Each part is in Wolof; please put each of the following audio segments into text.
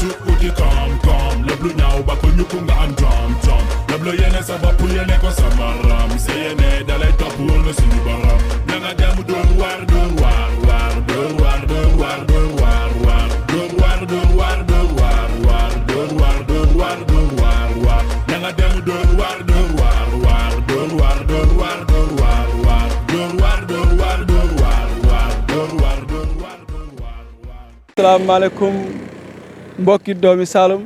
jug uti koom-koom lépp lu ñaaw ba ko ñukku nga am jom lépp lu yéene sa bopp yéene ko sa maram sa yéene dalay topp wóor na suñu borom na nga dem dóor waar dóor waar waar dóor waar dóor waar dóor waar waar dóor waar dóor waar dóor waar waar dóor waar dóor waar dóor waar waar na nga dem dóor waar dóor waar waar dóor waar dóor waar dóor waar waar dóor waar dóor waar dóor waar waar dóor waar dóor waar dóor waar waar. Asalaamaaleykum mbokki doomi Saloum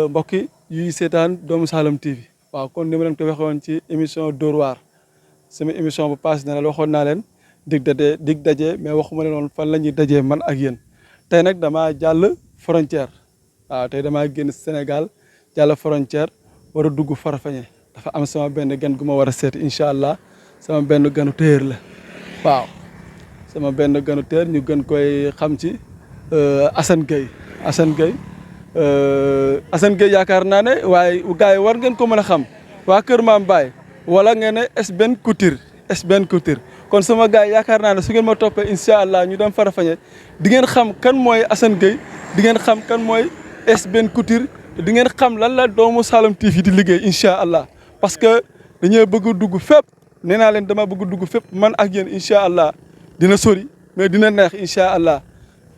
mbokki yuy seetaan doomu Saloum TV waaw kon ni ma leen ko waxoon ci émission Dóor waar sama émission bu passé na la waxoon naa leen dig daje mais waxuma leen woon fan la ñuy dajee man ak yéen tey nag damaa jàll frontière waaw tey damaa génn Sénégal jàll frontière war a dugg Farafeñe dafa am sama benn gan gu ma war a seet incha allah sama benn ganu téer la waaw sama benn ganu téer ñu gën koy xam ci Assane Gueye Assane Gueye yaakaar naa ne waaye gars yi war ngeen ko mën a xam waa Kër Maam Baye wala ngeen ne SBN Couture kon sama gars yi yaakaar naa ne su ngeen ma toppee incha allah ñu dem Farafeñe di ngeen xam kan mooy Assane Gueye di ngeen xam kan mooy SBN Couture di ngeen xam lan la doomu Saloum TV di liggéey incha allah parce que dañoo bëgg a dugg fépp nee naa leen dama bëgg a dugg fépp man ak yéen incha allah dina sori mais dina neex incha allah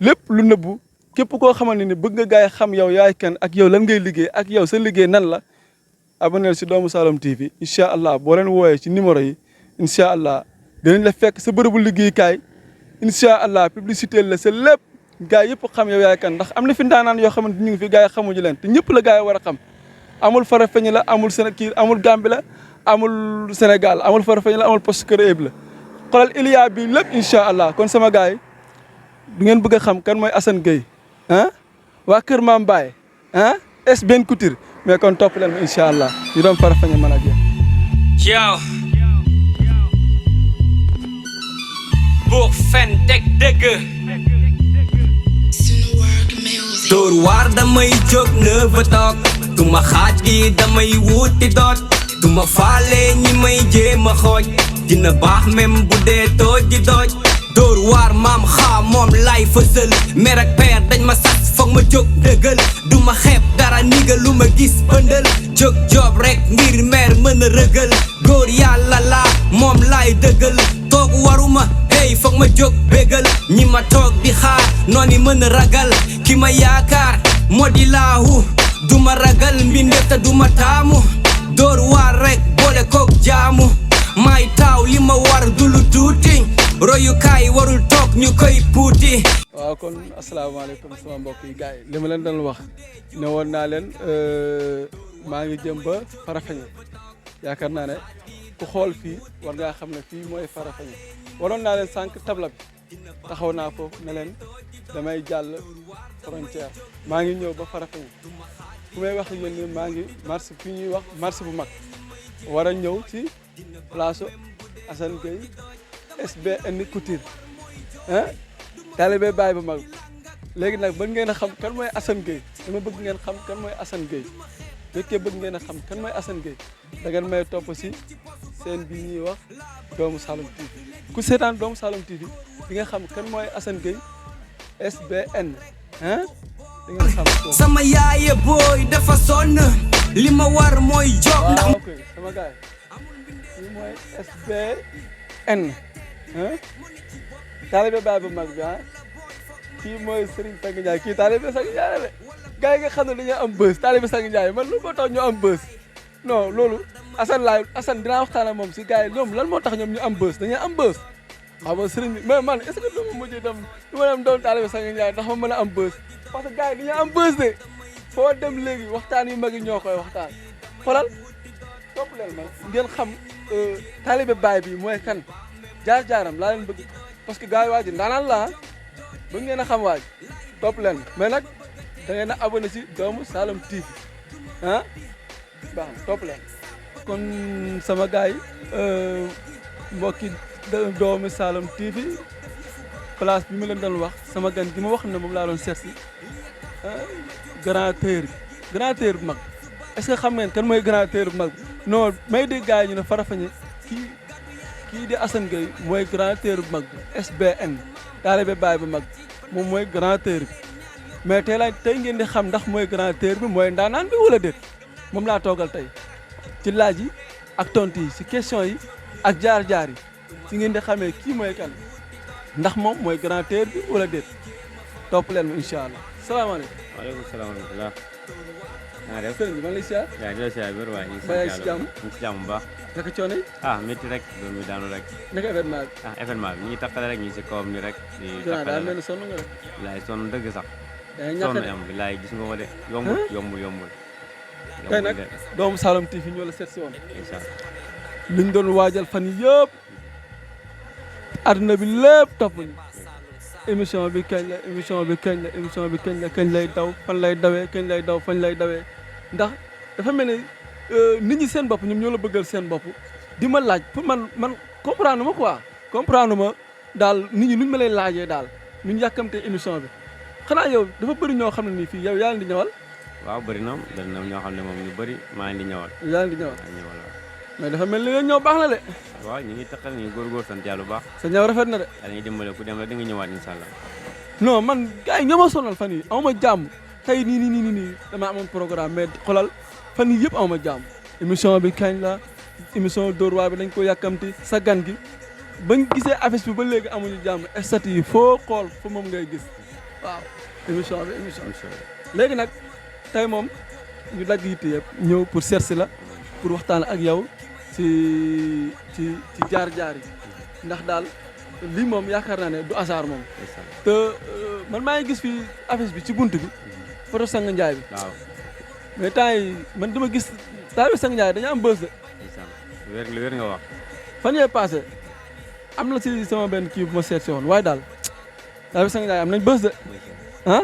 lépp lu nëbbu képp koo xamante ni bëgg nga gaay xam yow yaay kan ak yow lan ngay liggéey ak yow sa liggéey nan la abonné si doomu Saloum TV incha allah boo leen wooyee ci numéro yi incha allah dinañ la fekk sa bërëbu liggéeykaay incha allah publicité la sa lépp gaay yëpp xam yow yaay kan ndax am na fi ndaanaan yoo xamante ñu ngi fi gaay xamuñu leen te ñëpp la gaay war a xam amul Farafeñe la amul Sénégal amul Gambie la amul Sénégal amul Farafeñe la amul Poste Kër Ayib la xoolal Iliya bi lépp incha allah kon sama gaay du ngeen bëgg a xam kan mooy Assane Gueye ah waa Kër Maam Baye ah SBN Couture mais kon topp leen ma incha allah ñu doon Farafeñe man ak yéen. yow buur fen teg dëgg Dóor waar damay jóg ne fa toog du ma xaaj gi damay wuti doot du ma faale ñi may jéem a xooj dina baax même bu dee tooj di dooj Dóor waar maam xaa moom lay fësal mer ak père dañ ma sas foog ma jóg dëggal du ma xeeb dara niga lu ma gis bëndal jóg job rek ngir mer mën a rëgal góor yàlla laa moom lay dëggal toog waruma hey foog ma jóg bégal ñi ma toog di xaar nooni mën a ragal ki ma yaakaar moo di laahu du ma ragal mbindeef te du ma taamu Dóor waar rek boole koog jaamu may taaw li ma war du lu tuuti royukaay warul toog ñu koy puuti. waaw kon asalaamaaleykum sama mbokk yi gars yi li ma leen doon wax ne woon naa leen maa ngi jëm ba Farafeñe yaakaar naa ne ku xool fii war ngaa xam ne fii mooy Farafeñe waroon naa leen sànq tabla bi taxaw naa foofu ne leen damay jàll frontière maa ngi ñëw ba Farafeñe fu may wax yéen ni maa ngi marché fi ñuy wax marché bu mag war a ñëw ci place Assane Gueye SBN Couture ah taalibe Baay bu mag léegi nag bëgg ngeen a xam kan mooy Assane Gueye dama bëgg ngeen xam kan mooy Assane Gueye fekkee bëgg ngeen a xam kan mooy Assane Gueye da ngeen may topp si seen bi ñuy wax doomu Saloum TV ku seetaan doomu Saloum TV di nga xam kan mooy Assane Gueye SBN ah di ngeen xam sama yaaye booy dafa sonn li ma war mooy job ndax ok sama gaay yi mooy SBN ah taalibe Baay bu mag bi ah kii mooy Serigne Sang Ndiaye kii taalibe Sang Ndiaye la gars yi nga xam ne dañoo am bës taalibe Sang Ndiaye man lu moo tax ñu am bës non loolu Assane dinaa waxtaan ak moom si gars yi ñoom lan moo tax ñoom ñu am bës dañoo am bës waaw man Serigne bi mais man est-ce que du ma mujjee dem du ma dem doon taalibe Sang Ndiaye ndax ma mën a am bës parce que gars yi dañoo am bës de foo dem léegi waxtaan yu mag yi ñoo koy waxtaan xoolal topp leen ma ngeen xam taalibe Baay bi mooy kan jaar-jaaram laa leen bëgg parce que gars yi waa ji ndaanaan la bëgg ngeen a xam waa ji topp leen mais nag da ngeen a abonné si doomu Saloum TV ah baax na topp leen kon sama gars yi mbokki doomu Saloum TV place bi ma leen doon wax sama gan gi ma wax ne moom laa doon seet si grand tailleur bu mag est-ce que xam ngeen kan mooy grand tailleur bu mag non may dégg gars yi ñu ne Farafeñe kii di Assane Gueye mooy grand tailleur bu mag bi SBN taalibe Baay bu mag moom mooy grand tailleur bi mais tey ngeen di xam ndax mooy grand terre bi mooy ndaanaan bi wala déet moom laa toogal tey ci laaj yi ak tontu yi si question yi ak jaar-jaar yi si ngeen di xamee kii mooy kan ndax moom mooy grand terre bi wala déet topp leen ma incha allah salaamaaleykum. waaleykum salaam wa rahmatulah. naa def sëriñ bi man lay siyaar. yaa ngi siyaar wér waaye ñu ngi Mbaa yaa ngi sant si jàmm? yàlla ñu ngi si jàmm bu baax. naka coono yi. Métti rek doon mi daanu rek. naka événement bi. Événement bi ñu ngi takkale rek ñu ngi si kawam ni rek. di daa takkale mel rek ni sonn nga rek. bilaay sonn dëgg sax. yaa ngi ñàkk sonn de. am bilaay gis nga ko de. yombul. tey nag doomu Saloum TV ñoo la seet si woon. incha allah liñ doon waajal fan yii yëpp adduna bi lépp topp ñu émission bi kañ la émission bi kañ la émission bi kañ la kañ lay daw fan lay dawee kañ lay daw fañ lay dawee ndax dafa mel ni nit ñi seen bopp ñoom ñoo la bëggal seen bopp di ma laaj pour man comprendre ma quoi comprendre ma daal nit ñi nuñ ma lay laajee daal nuñ yàkkamtee émission bi xanaa yow dafa bëri ñoo xam ne nii fii yow yaa leen di ñëwal waaw bëri na ñoo xam ne moom ñu bëri maa ngi di ñëwal. yaa leen di ñëwal maa ngi ñëwal waaw. mais dafa mel ni nga ñëw baax na de waaw ñu ngi takkal ñu ngi góorgóor sant yàlla bu baax. sa ñëw rafet na de yàlla ñu dimbale ku dem rek di nga ñëwaat incha allah. non man gars yi ñoo ma sonal fan yi amuma jàmm tey nii dama amoon programme mais xoolal fan yi yëpp amuma jàmm émission bi kañ la émission Dóor waar bi dañ ko yàkkamti sa gan gi bañ gisee affiche bi ba léegi amuñu jàmm statut yi foo xool fa moom ngay gis waaw émission bi léegi nag tey moom ñu dagg yitte yëpp ñëw pour seetsi la pour waxtaan ak yow ci jaar-jaar yi ndax daal lii moom yaakaar naa ne du hasard moom te man maa ngi gis fii affiche bi ci bunt bi photo Sang Ndiaye bi waaw mais temps yi man dama gis taalibe Sang Ndiaye dañu am bës de wér nga wax. fan yee passé am na si sama benn kii bu ma seet si woon waaye daal taalibe Sang Ndiaye am nañ bës de ah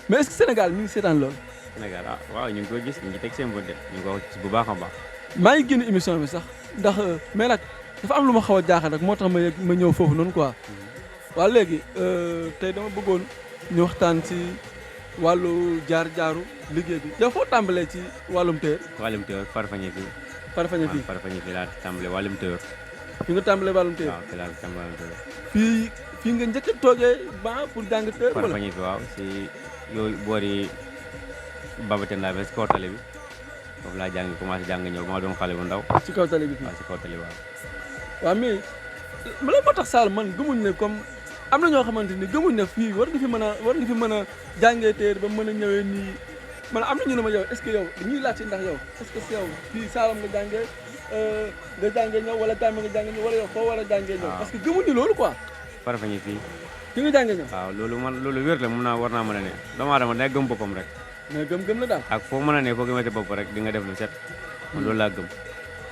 mais est-ce que Sénégal mi ngi seetaan loolu Sénégal waaw ñu ngi koy gis ñu ngi teg seen bët de ñu ngi ko gis bu baax a baax. maa ngi génn émission bi sax ndax mais nag dafa am lu ma xaw a jaaxal rek moo tax ma ñëw foofu noonu quoi waaw léegi tey dama bëggoon ñu waxtaan ci wàllu jaar-jaaru liggéey bi yow foo tàmbalee ci wàllum téer wàllum téer Farfagné fii. Farfagné fii Farfagné fii laa tàmbalee wàllum téer. fi nga tàmbalee wàllum téer waaw fii laa tàmbalee wàllum téer. fii nga njëkk a toogee ba pour jàng téer wala Farfagné fii waaw si yooyu boori Babatenda bi si kaw tali bi foofu laa jàng commencé jàng ñëw ba ma doon xale bu ndaw. ci kaw tali bi fii waaw si kaw tali waaw. waaw mais la moo tax Sall man gëmuñ ne comme am na ñoo xamante ni gëmuñ ne fii war nga fi mën a jàngee téer ba mën a ñëwee nii man am na ñu ne ma yow est-ce que yow dañuy laajte ndax yow est-ce que yow fii Saalum nga jàngee ñëw wala Gàmbi nga jàngee ñëw wala yow foo war a jàngee ñëw parce que gëmuñu loolu quoi Farfagné fii. fi nga jàngee ñëw waaw loolu wér la war naa mën a ne doomu aadama day gëm boppam rek. mais gëm la daal ak foo mën a ne foo gëmate bopp rek di nga def lu set man loolu laa gëm.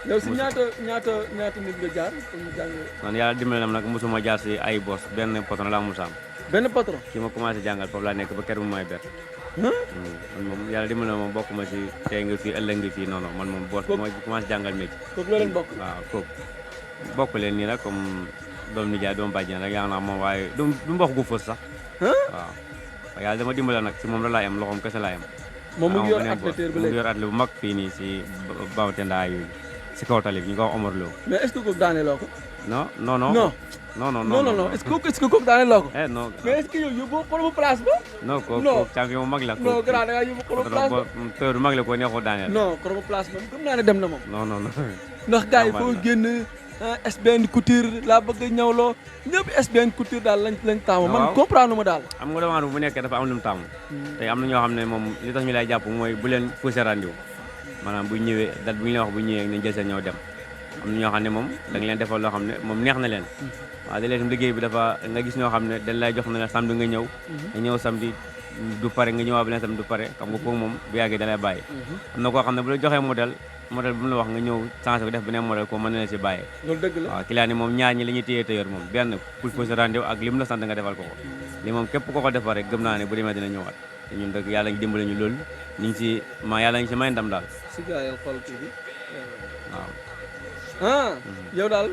yow si ñaata nit nga jaar pour ñu jàngee man yàlla dimbali na nag mosuma jaar si ay bos benn patron laa mos a am. benn patron kii ma commencé jàngal foofu laa nekk ba kër bu may ber. man moom yàlla dimbali na ma bokk ma si tey nga fii ëllëg nga fii non man moom boos ma commencé jàngal métier. kooku loo leen bokk waaw kooku bokk leen nii rek comme doom nijaay doom bàjjen rek yaa naa moom waaye du mbokk gu fës sax. waaw yàlla dama dimbali nag si moom la laay am loxoom kese laay am. moom mu ngi yor atelier bi léegi mu ngi yor atelier bu mag fii nii si Babatenda yooyu si kaw tali bi ñu ko wax Omar Lo. mais est-ce que kooku daane loo ko non est-ce que kooku daane loo ko non mais est-ce que yow yóbbu xolobu place ba non kooku champion bu mag la non grand da ngaa yóbbu xolobu place ba teur bu mag la ko neexoo daaneel non xolobu place moom gëm naa ne dem na moom non ndax gars yi foo génn SBN Couture laa bëgg a ñawloo ñëpp SBN Couture daal lañ taamu man comprendre ma daal am nga demande bu nekkee dafa am lu mu taamu tey am na ñoo xam ne moom li tax ñu lay jàpp mooy bu leen faussé rendez-vous maanaam bu ñëwee date bu ñu leen wax bu ñëwee nañ jël seen ñëw dem am na ñoo xam ne moom da nga leen defal loo xam ne moom neex na leen waaw da leen liggéey bi dafa nga gis ñoo xam ne dañ lay jox na la samedi nga ñëw samedi du pare nga ñëwaat beneen samedi du pare xam nga kooku moom bu yàggee da lay bàyyi am na koo xam ne bu la joxee modèle bu mu la wax nga ñëw changé ko def beneen modèle ko mën na leen si bàyyee loolu dëgg la waaw client yi moom ñaar ñi la ñuy téye tëyër moom benn pour faussé rendez-vous ak lim la sant nga defal ko li moom képp ko defal rek gëm naa ne bu demee dina ñëwaat te ñun dëgg yàlla ngi dimbale ñu loolu ñu ngi si yàlla ngi si may ndam daal si gaayal xool kii bi waaw yow daal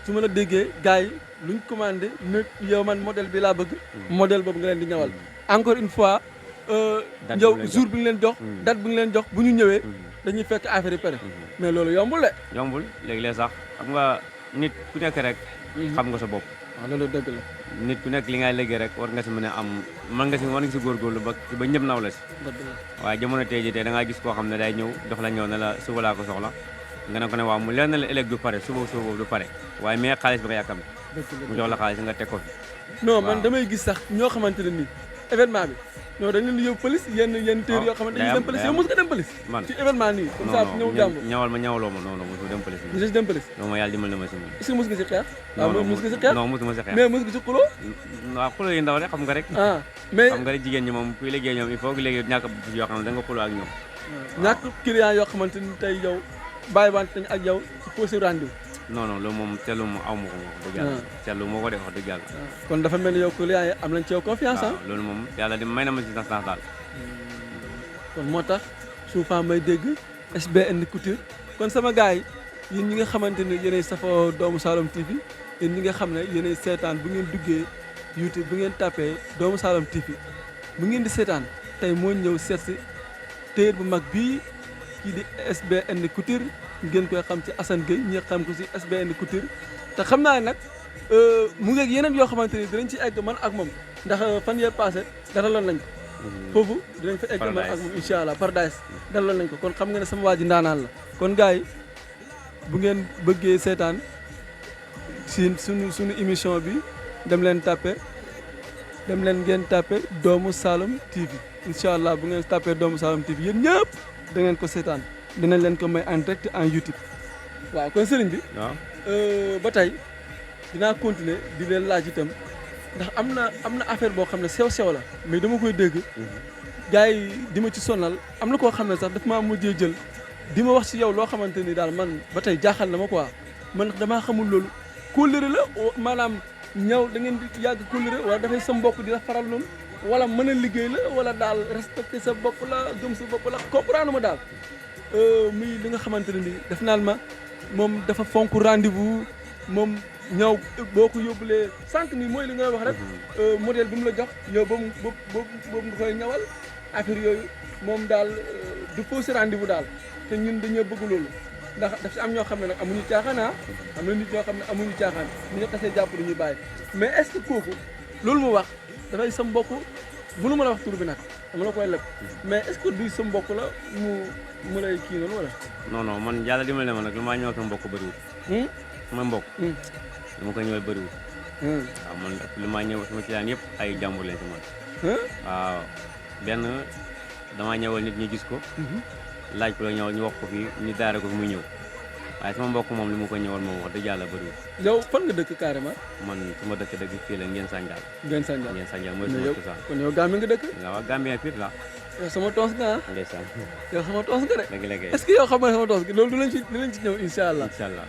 su ma la déggee gars yi luñ commandé ne yow man modèle bi laa bëgg modèle boobu nga leen di ñawal encore une fois yow jour bi nga leen jox date bi nga leen jox bu ñu ñëwee dañuy fekk affaire yi pare mais loolu yombul de yombul léegi-léeg sax xam nga nit ku nekk rek xam nga sa bopp waaw loolu dëgg la. nit ku nekk li ngay liggéey rek war nga si mën a am war nga si góorgóorlu ba ñëpp naw la si dëgg la. waaye jamono tey jii tey da ngaa gis koo xam ne day ñëw dox la ñëw ne la suba laa ko soxla nga ne ko ne waaw mu leer na la ëllëg du pare suba boobu du pare waaye mais xaalis bi nga yàkkam mu jox la xaalis nga teg ko fi non man damay gis sax ñoo xamante ne nii événement bi non dañ leen di yóbbu police yenn téer yoo xamante dañuy dem police yow mos nga dem police man ci événement nii comme ça ñëw jàmbur ñawal ma ñawaloo ma non mosu dem police mosu dem police non ma yàlla dimbal na ma si moom est-ce que mos nga si xeex waaw mos nga si xeex non mosuma si xeex mais mos nga si xuloo waaw xuloo yi ndaw rek xam nga rek mais xam nga rek jigéen ñi moom kuy liggéey ñoom il faut que léegi ñàkk yoo xam ne da nga xuloo ak ñoom ñàkk client yoo xamante ni tey yow bàyyi wante nañ ak yow ci posé rendez-vous non loolu moom seetlu ma aw ma ko wax dëgg yàlla seetlu moo ko def wax dëgg yàlla kon dafa mel ni yow client yi am nañ ci yow confiance loolu moom yàlla di may na ma si nas daal kon moo tax souvent may dégg SBN Couture kon sama gars yi yéen ñi nga xamante ni yéenay safoo Doomu Saloum TV yéen ñi nga xam ne yéenay seetaan bu ngeen duggee YouTube bu ngeen tapé Doomu Saloum TV bu ngeen di seetaan tey moo ñëw seet si téer bu mag bii kii di SBN Couture ngeen koy xam ci Assane Gueye ñi xam ko si SBN Couture te xam naa nag mu ngeeg yeneen yoo xamante ni dinañ ci egg man ak moom ndax fan yee passé dara loon nañ ko foofu dinañ fa egg man ak moom incha allah Paradise dalal nañ ko kon xam nga ne sama waa ji ndaanaan la kon gars yi bu ngeen bëggee seetaan si suñu émission bi dem leen ngeen tapé Doomu Saloum TV incha allah bu ngeen tapé Doomu Saloum TV yéen ñëpp da ngeen ko seetaan dinañ leen ko may en direct en YouTube waaw kon sëriñ bi ba tey dinaa continuer di leen laaj itam ndax am na affaire boo xam ne sew la mais dama koy dégg gars yi di ma ci sonal am na koo xam ne sax daf maa mujjee jël di ma wax ci yow loo xamante ni daal man ba tey jaaxal na ma quoi man damaa xamul loolu kóllëre la maanaam ñëw da ngeen di yàgg kóllëre wala dafay sa mbokk di la faral noonu wala mën a liggéey la wala daal respecté sa bopp la gëm sa bopp la comprendre ma daal muy li nga xamante ne nii daf naan ma moom dafa fonk rendez-vous moom ñëw boo ko yóbbulee sànq nii mooy li ngay wax rek modèle bi mu la jox yow boobu nga koy ñawal affaire yooyu moom daal du fausse rendez-vous daal te ñun dañoo bëgg loolu ndax daf si am ñoo xam ne nag amuñu caaxaan am na nit ñoo xam ne amuñu caaxaan bu ñu xasee jàpp dañuy bàyyi mais est-ce que kooku loolu mu wax dafay sa mbokk mënu ma la wax tur bi nag dama la koy leb mais est-ce que duy sa mbokk la mu lay kii noonu wala non man yàlla dimbali na ma nag lu maa ñëw sama mbokk bëriwul sama mbokk lu ma koy ñëwal bëriwul waaw man lu maa ñëw sama ci daan yëpp ay jàmbur leen si man waaw benn damaa ñëwal nit ñi gis ko laaj ko la ñëwal ñu wax ko fii ñu daare ko fi muy ñëw waaye sama mbokk moom li mu ko ñëwal moom wax dëgg yàlla bëriwul yow fan nga dëkk carrément man sama dëkk fii la Ngeen Sandial mooy sama cosaan kon yow Gambie nga dëkk waaw Gambien pire la yow sama toos nga ndeysaan yow sama toos nga de léegi est-ce que yow xam nga sama toos gi loolu dinañ ci ñëw incha allah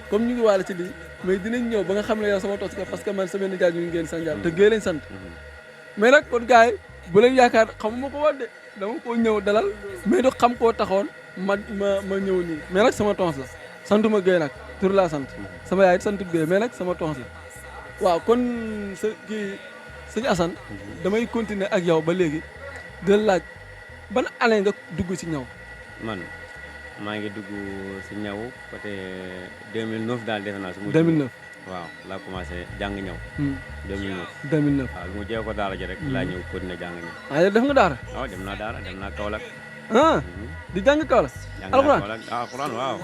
comme ñu ngi waale ci lii mais dinañ ñëw ba nga xam ne yow sama toos nga parce que man sama nijaay ñu ngi Ngeen Sandial te Gueye lañ sant mais nag kon gars yi bu leen yaakaar xamuma ko woon de dama koo ñëw dalal mais du xam koo taxoon ma ñëw nii mais nag sama toos la santuma Gueye nag tur laa sant sama yaay sant Gueye mais nag sama toos la waaw kon sëñ Assane damay continuer ak yow ba léegi di la laaj ban année nga dugg ci ñaw man maa ngi dugg ci ñaw côté 2009 daal defe naa 2009 waaw laa commencé jàng ñaw 2009 waaw lu mu jeex ko daara ji rek laa ñëw continuer jàng ñaw yow def nga daara waaw dem naa daara dem naa Kaolack di jàng Kaolack alxuraan alxuraan waaw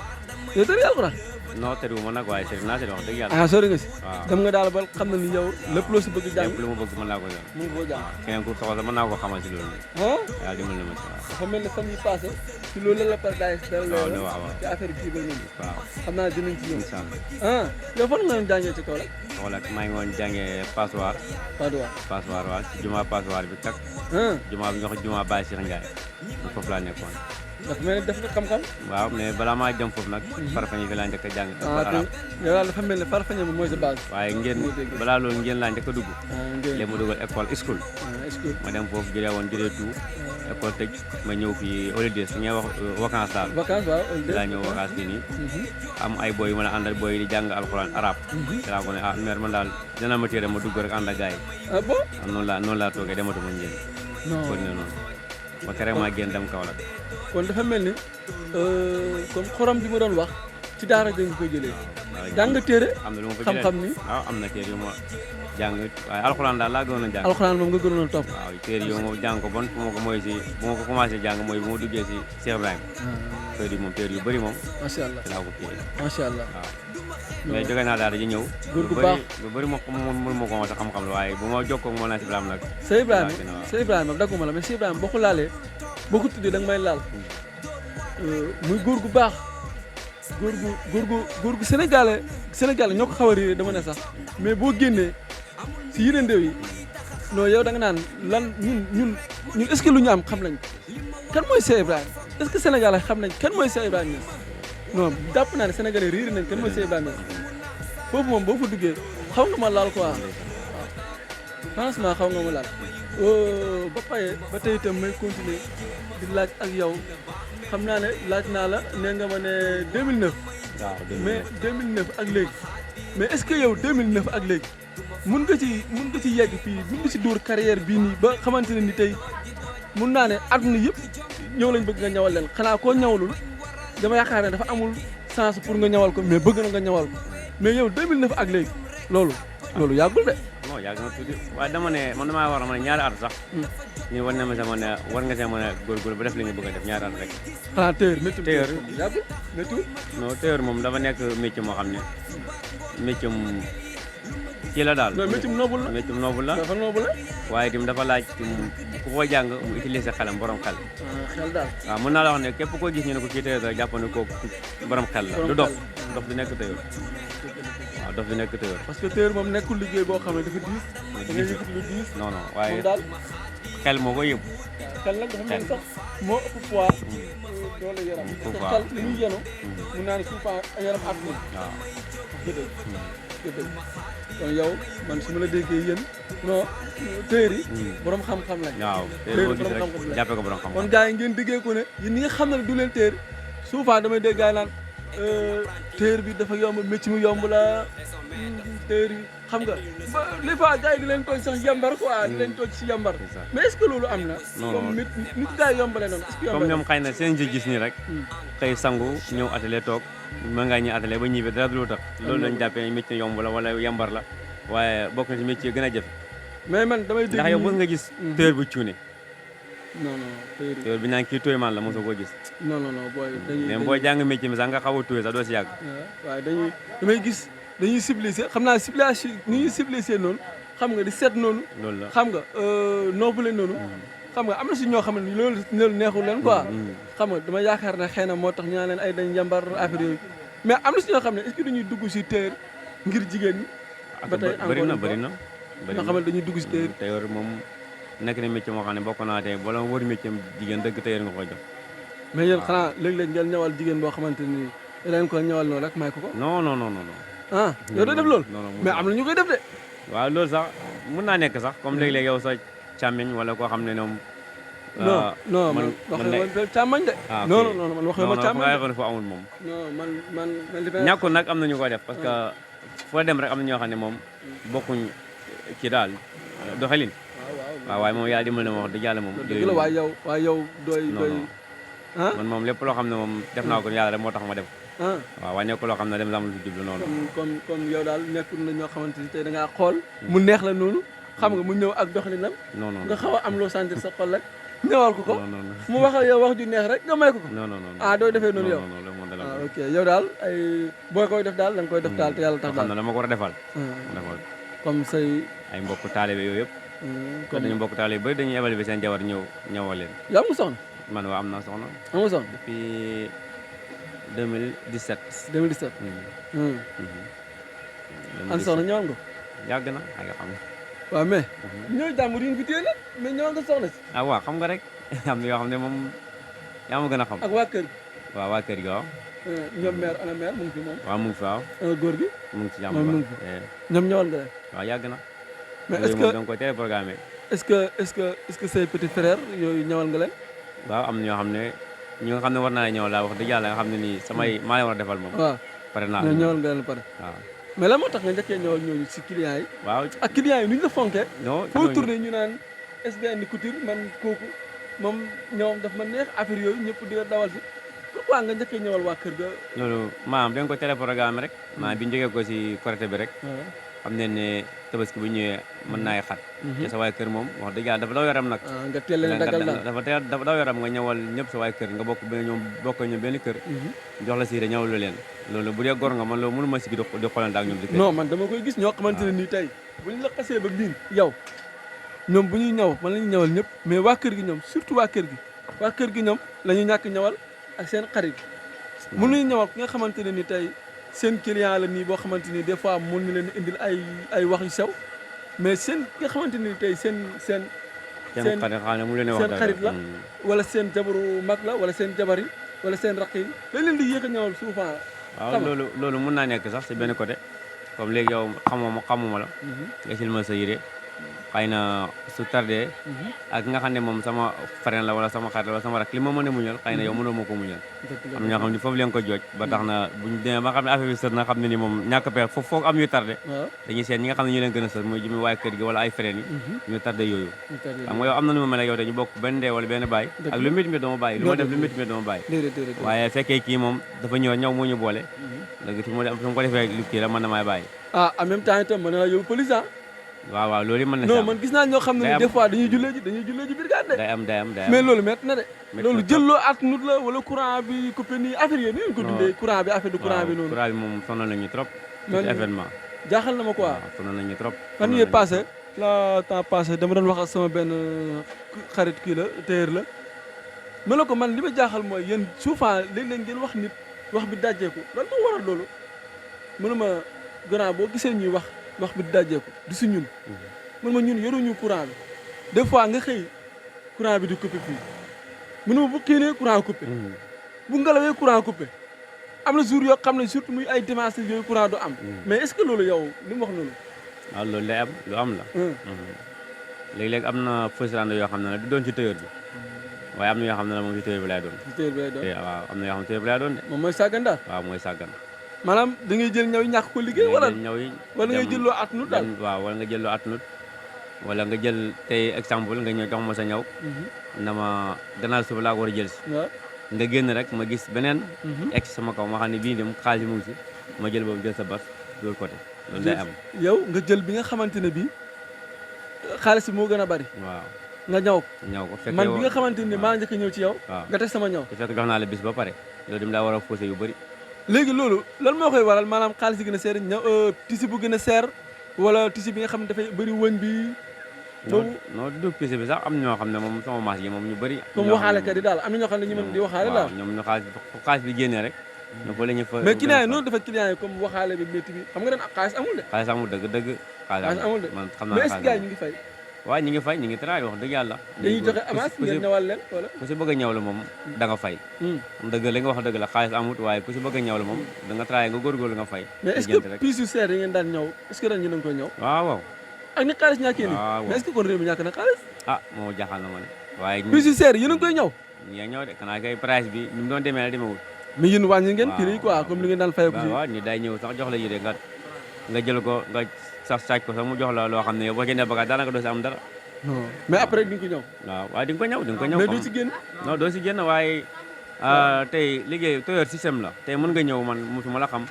yow tëri alxuraan non tëriwu ma nag waaye sëri naa si wax dëgg yàlla sori nga si waaw dem nga daal ba xam na ni yow lépp loo si bëgg jàng lépp lu ma bëgg mën naa ko yor mën nga koo jàng keneen ku soxla mën naa ko xamal si loolu yàlla dimbal na ma si waaw dafa mel ne fan yi passé ci loolu la Paradise dara waaw ci affaire kii ba noonu waaw xam naa dinañ ci ñëw incha allah yow fan nga doon jàngee ci Kaolack Kaolack maa ngi woon jàngee Passoir waaw ci juma Passoir bi kak juma bi ñu wax juma Baye Cheikh Ndiaye foofu laa nekkoon dafa mel ne def nga xam-xam waaw mais balaa maa jëm foofu nag farfañe fi laa njëkk a jàng arab yow daal dafa mel ne farfañe moom mooy sa base waaye ngeen balaa loolu ngeen laa njëkk a dugg léegi ma dugal école school ma dem foofu jëlee woon jëlee tout école tëj ma ñëw fii holidays su ñuy wax vacance daal laa ñëw vacance bi nii am ay boy yu mën a àndal boy yi di jàng alxuraan arab te laa ko ne mère man daal dina ma téere ma dugg rek ànd ak gars yi noonu laa toogee dematuma ngeen kon ne noonu ba keroog maa génn dem Kaolack kon dafa mel ni comme xorom bi ma doon wax ci daara ja nga koy jëlee jàng nga téere am na lu ma fa jëlee xam-xam ni waaw am na téere yu ma jàng waaye alxuraan daal laa gënoon a jàng alxuraan moom nga gënoon a topp waaw téere yu ma jàng ko bon fu ma ko mooy si bu ma ko commencé jàng mooy bu ma duggee si Cheikh Ibrahima téere yi moom téere yu bëri moom macha allah ci laa ko kii macha allah waaw mais jóge naa daara ji ñëw góor gu baax lu bëri ma mënu ma ko wax xam-xam la waaye bu ma jokkoo ak moo naa si Ibrahima nag Cheikh Ibrahima dagguma la mais Cheikh Ibrahima boo ko laalee boo ko tuddee da nga may laal muy góor gu baax góor gu sénégalais ñoo ko xaw a réeré dama ne sax mais boo génnee si yeneen réew yi non yow da nga naan lan ñun est-ce que lu ñu am xam nañ kan mooy Cheikh Ibrahima est-ce que sénégalais xam nañ kan mooy Cheikh Ibrahima Niass non jàpp naa ne sénégalais réeré nañ kan mooy Cheikh Ibrahima Niass foofu moom boo fa duggee xaw nga ma laal quoi waaw franchement xaw nga ma laal ba paye ba tey itam may continuer di laaj ak yow xam naa ne laaj naa la nee nga ma ne 2009 waaw mais 2009 ak léegi mais est-ce que yow 2009 ak léegi mun nga ci yegg fii mun nga ci dóor carrière bii nii ba xamante ne ni tey mun naa ne àdduna yëpp ñëw lañ bëgg nga ñawal leen xanaa koo ñawalul dama yaakaar ne dafa amul sens pour nga ñawal ko mais bëgg na nga ñawal ko mais yow 2009 ak léegi loolu yàggul de. non yàgg na tuuti waaye dama ne man damaa war a mën a ñaari at sax ñu war na ma sa mën a war nga see mën a góorgóorlu ba def li nga bëgg a def ñaari at rek xanaa téyeur métti téyeur yàggul métti non téyeur moom dafa nekk métier moo xam ne métier kii la daal non métti noobul la métier noobul la dafa noobul la waaye itam dafa laaj ku ko jàng mu utiliser xelam borom xel xel daal waaw mën naa la wax ne képp koo gis ñu ne ko kii téyeur rek jàpp ne kooku borom xel la du dof du nekk téyeur waaw dof du nekk téyeur parce que téyeur moom nekkul liggéey boo xam ne dafa diis da ngay yëkkati lu diis non non waaye moom daal xel moo ko yëpp xel nag dafa mel sax moo ëpp poids doole yaram parce que xel li muy yenu mun naa ne souvent yaram at mi waaw gëdëg kon yow man su ma la déggee yéen non téer yi borom xam-xam lañ waaw téer boo gis rek jàppee ko borom xam-xam kon gars yi ngeen déggee ko ne yéen ñi nga xam ne du leen téer souvent damay dégg gars yi naan téer bi dafa yomb métier mu yomb la téer yi xam nga ba des fois gars yi di leen tooj sax yambar quoi di leen tooj si yambar mais est-ce que loolu am na comme nit gars yi yombale noonu est-ce que comme ñoom xëy na seen gis nii rek tey sangu ñëw atelier toog mën ngaa ñëw atelier ba ñibbi dara du tax loolu lañ jàppee métier yomb la wala yambar la waaye bokk na ci métier gën a jafe mais man damay dégg ndax yow mos nga gis téer bu cuune non téer bi naan kii tooy man la mosoo koo gis non booy dañuy même booy jàng métier mi sax nga xaw a tooy sax doo si yàgg waaye damay gis dañuy ciblissé xam naa ciblage ni ñuy ciblissé noonu xam nga di seet noonu loolu la xam nga noobule noonu xam nga am na si ñoo xam ne loolu neexul leen quoi xam nga dama yaakaar ne xëy na moo tax ñu naan leen ay dañ yambar affaire yooyu mais am na si ñoo xam ne est-ce que dañuy dugg si téer ngir jigéen ñi ba tey bëri na nga xam ne dañuy dugg si téer téer moom nekk na métier moo xam ne bokk naa tey bala wër métier jigéen dëgg téer nga koy jox mais yéen xanaa léeg-léeg ngeen ñawal jigéen boo xamante ni leen ko ñawal noonu rek may ko ko non ah yow doo def loolu mais am na ñu koy def de waaw loolu sax mën naa nekk sax comme léeg-léeg yow sa càmmiñ wala koo xam ne ñoom non man waxee càmmañ de non man waxee ma càmmañ nga ne foo amul moom non man ñàkkul nag am na ñu koy def parce que foo dem rek am na ñoo xam ne moom bokkuñ ci daal doxalin waaw waaye moom yàlla dimbal na ma wax dëgg yàlla moom dëgg la waaye yow doy man moom lépp loo xam ne moom def naa ko yàlla rek moo tax ma def waaw waaye nekkul loo xam ne dem la lu jublu noonu kon yow daal nekkul na ñoo xamante ni tey da ngaa xool mu neex la noonu xam nga mu ñëw ak doxalinam non nga xaw a am loo sentir sa xol rek ñëwal ko mu wax ak yow wax ju neex rek nga may ko doo defee noonu yow ok yow daal ay booy koy def daal da nga koy def daal te yàlla tax daal xam na dama ko war a defal comme say ay mbokk taalibe yooyu yëpp comme dañu mbokk taalibe bëri dañuy évaluer seen jabar ñëwal leen yaa mu soxna man waaw am naa soxna am nga soxna depuis 2017 an soxna ñëwal nga yàgg na ay nga xam nga waaw mais ñëw jàmbur yi nga fi téye la mais ñëwal nga soxna si waaw xam nga rek am na yoo xam ne moom yaa ma gën a xam ak waa kër gi waaw waa kër gi waaw ñoom mère ana mère mu ngi fi moom waaw mu ngi fi waaw góor gi mu ngi ci jàmm ñoom ñëwal nga leen waaw yàgg na mais est-ce que da nga koy teel programmé est-ce que say petit frère yooyu ñëwal nga leen waaw am na ñoo xam ne ñi nga xam ne war naa ñëw laa wax dëgg yàlla nga xam ne nii samay maa leen war a defal moom waaw pare naa ñëwal nga leen pare waaw mais lan moo tax nga njëkkee ñëwal ñooñu si clients yi waaw ak clients yi nu ñu la fonkee non foo tourné ñu naan SBN Couture man kooku moom ñoom daf ma neex affaire yooyu ñëpp di la dawal si pourquoi nga njëkkee ñëwal waa kër ga. loolu maam da nga ko téléprogramme rek maam bi ñu jógee ko si Korité bi rek xam ne ne tabaski bu ñëwee mën naay xat te sa waay kër moom wax dëgg yàlla dafa daw yaram nag nga teel leen dagal daal dafa daw yaram nga ñëwal ñëpp sa waay kër nga bokk ñoom benn kër jox la siire ñëwal leen loolu bu dee gor nga man loolu mënu ma sigi di xoolante ak ñoom si kër non man dama koy gis ñoo xamante ne nii tey bu ñu la xasee ba miin yow ñoom bu ñuy ñëw man la ñuy ñëwal ñëpp mais waa kër gi ñoom surtout waa kër gi ñoom la ñu ñàkk ñëwal ak seen xarit mënuñu ñëwal ki nga xamante ne ni tey seen client la nii boo xamante ni des fois mën ñu leen indil ay wax yu sew mais seen ki nga xamante ni tey seen xarit la wala seen jabaru mag la wala seen jabar yi wala seen raq yi dañ leen di yéex a ñëwal souvent. waaw loolu mën naa nekk sax si benn côté comme léegi yow xamuma la nga sil ma sa yére xëy na su tardé ak nga xam ne moom sama frère la wala sama xarit la wala sama rak li ma mën a muñal xëy na yow mënoo ma ko muñal am na ñoo xam ne foofu leen ko jooj ba tax na buñu demee ba xam ne affaire bi sër na xam ne ni moom ñàkk pexe foofu foog am yu tardé dañuy seet ñi nga xam ne ñu leen gën a sër muy jëmi waaye kër gi wala ay frère yi ñu tardé yooyu xam nga yow am na nu ma mel ak yow te ñu bokk benn ndey wala benn baay ak lu métti dama bàyyi lu ma def lu métti dama bàyyi waaye fekkee kii moom dafa ñëw moo ñu boole léegi su ma ko defee lu kii la man na maay bàyyi en même temps itam mën na la yóbbu police waaw loolu mën na non man gis naa ñoo xam ne des fois dañuy jullee ji brigade day am mais loolu métti na de loolu jëlloo at nut la wala courant bi coupé nii affaire yooyu ni ko dundee courant bi affaire du courant bi noonu courant bi moom sonal nañu trop ci événement jaaxal na ma quoi sonal nañu trop fan yee passé la temps passé dama doon wax ak sama benn xarit kii la téer la ma ne ko man li ma jaaxal mooy yéen souvent léeg-léeg ngeen wax nit wax bi dajjeeku lan moo waral loolu mënuma grand boo gisee ñuy wax bi dajjeeku du si ñun man ma ñun yoruñu courant bi des fois nga xëy courant bi di coupé fii mënuma bu xiinee courant coupé bu ngelawee courant coupé am na jour yoo xam ne surtout muy ay dimanche yooyu courant du am mais est-ce que loolu yow li mu wax noonu waaw loolu day am lu am la léegi-léegi am na fausse yoo xam ne du doon ci tailleur bi waaye am na yoo xam ne moom ci tailleur bi lay doon waaw am na yoo xam ne tailleur bi lay doon de moom mooy sàggan daal waaw mooy sàggan maanaam da ngay jël ñaw yi ñàkk ko liggéey wala wala ngay jël loo atnut daal waaw wala nga jël loo atnut wala nga jël tey exemple nga ñëw jox ma sa ñaw na ma gannaaw suba laa ko war a jël si nga génn rek ma gis beneen egg sama kaw ma xam ne bii dem xaalis mu ngi si ma jël boobu jël sa bas loolu côté loolu day am yow nga jël bi nga xamante ne bii xaalis bi moo gën a bari waaw nga ñaw ko fekk man bi nga xamante ne maa njëkk ñëw ci yow nga teg sama ñaw te fekk jox naa la bis ba pare loolu dem daa war a faussé yu bëri léegi loolu lan moo koy waral maanaam xaalis yi gën a seer ñaw tissu bu gën a seer wala tissu bi nga xam ne dafay bëri wëñ bi boobu non du tissu bi sax am na ñoo xam ne moom sama maas yi moom ñu bëri comme waxaale kat yi daal am na ñoo xam ne ñu mën di waxaale daal ñoom ñu xaalis bi génnee rek ño fa la ñu fa mais client yi noonu dafa client yi comme waxaale bi métti bi xam nga ren xaalis amul de xaalis amul dëgg xaalis amul de man xam naa mais est-ce que gars yi ñu ngi fay waaw ñi ngi fay ñi ngi taraay wax dëgg yàlla dañuy joxe avance ngeen ñëwal leen wala ku si bëgg a ñëw la moom da nga fay dëgg li nga wax dëgg la xaalis amut waaye ku si bëgg a ñëw la moom da nga taraay nga góorgóorlu nga fay mais est-ce que pièces yu seer yi ngeen daan ñëw est-ce que ren ñu ngi koy ñëw waaw ak ni xaalis ñàkkee ni mais est-ce que kon réew mi ñàkk na xaalis moo jaaxal na ma ne waaye pièces yu seer yéen a ngi koy ñëw ñi ñëw de xanaa kay price bi ni mu doon demee la demewul mais yéen wàññi ngeen prix yi quoi comme li ngeen daan fay ko waaw ni day ñëw sax jox la yére nga jël ko nga sax sàcc ko sax mu jox la loo xam ne yow boo jëndee bagage daanaka doo si am dara mais après di nga ko ñëw waaw di nga ko ñëw mais doo si génn non doo si génn waaye tey liggéey tailleur système la tey mën nga ñëw man musuma la xam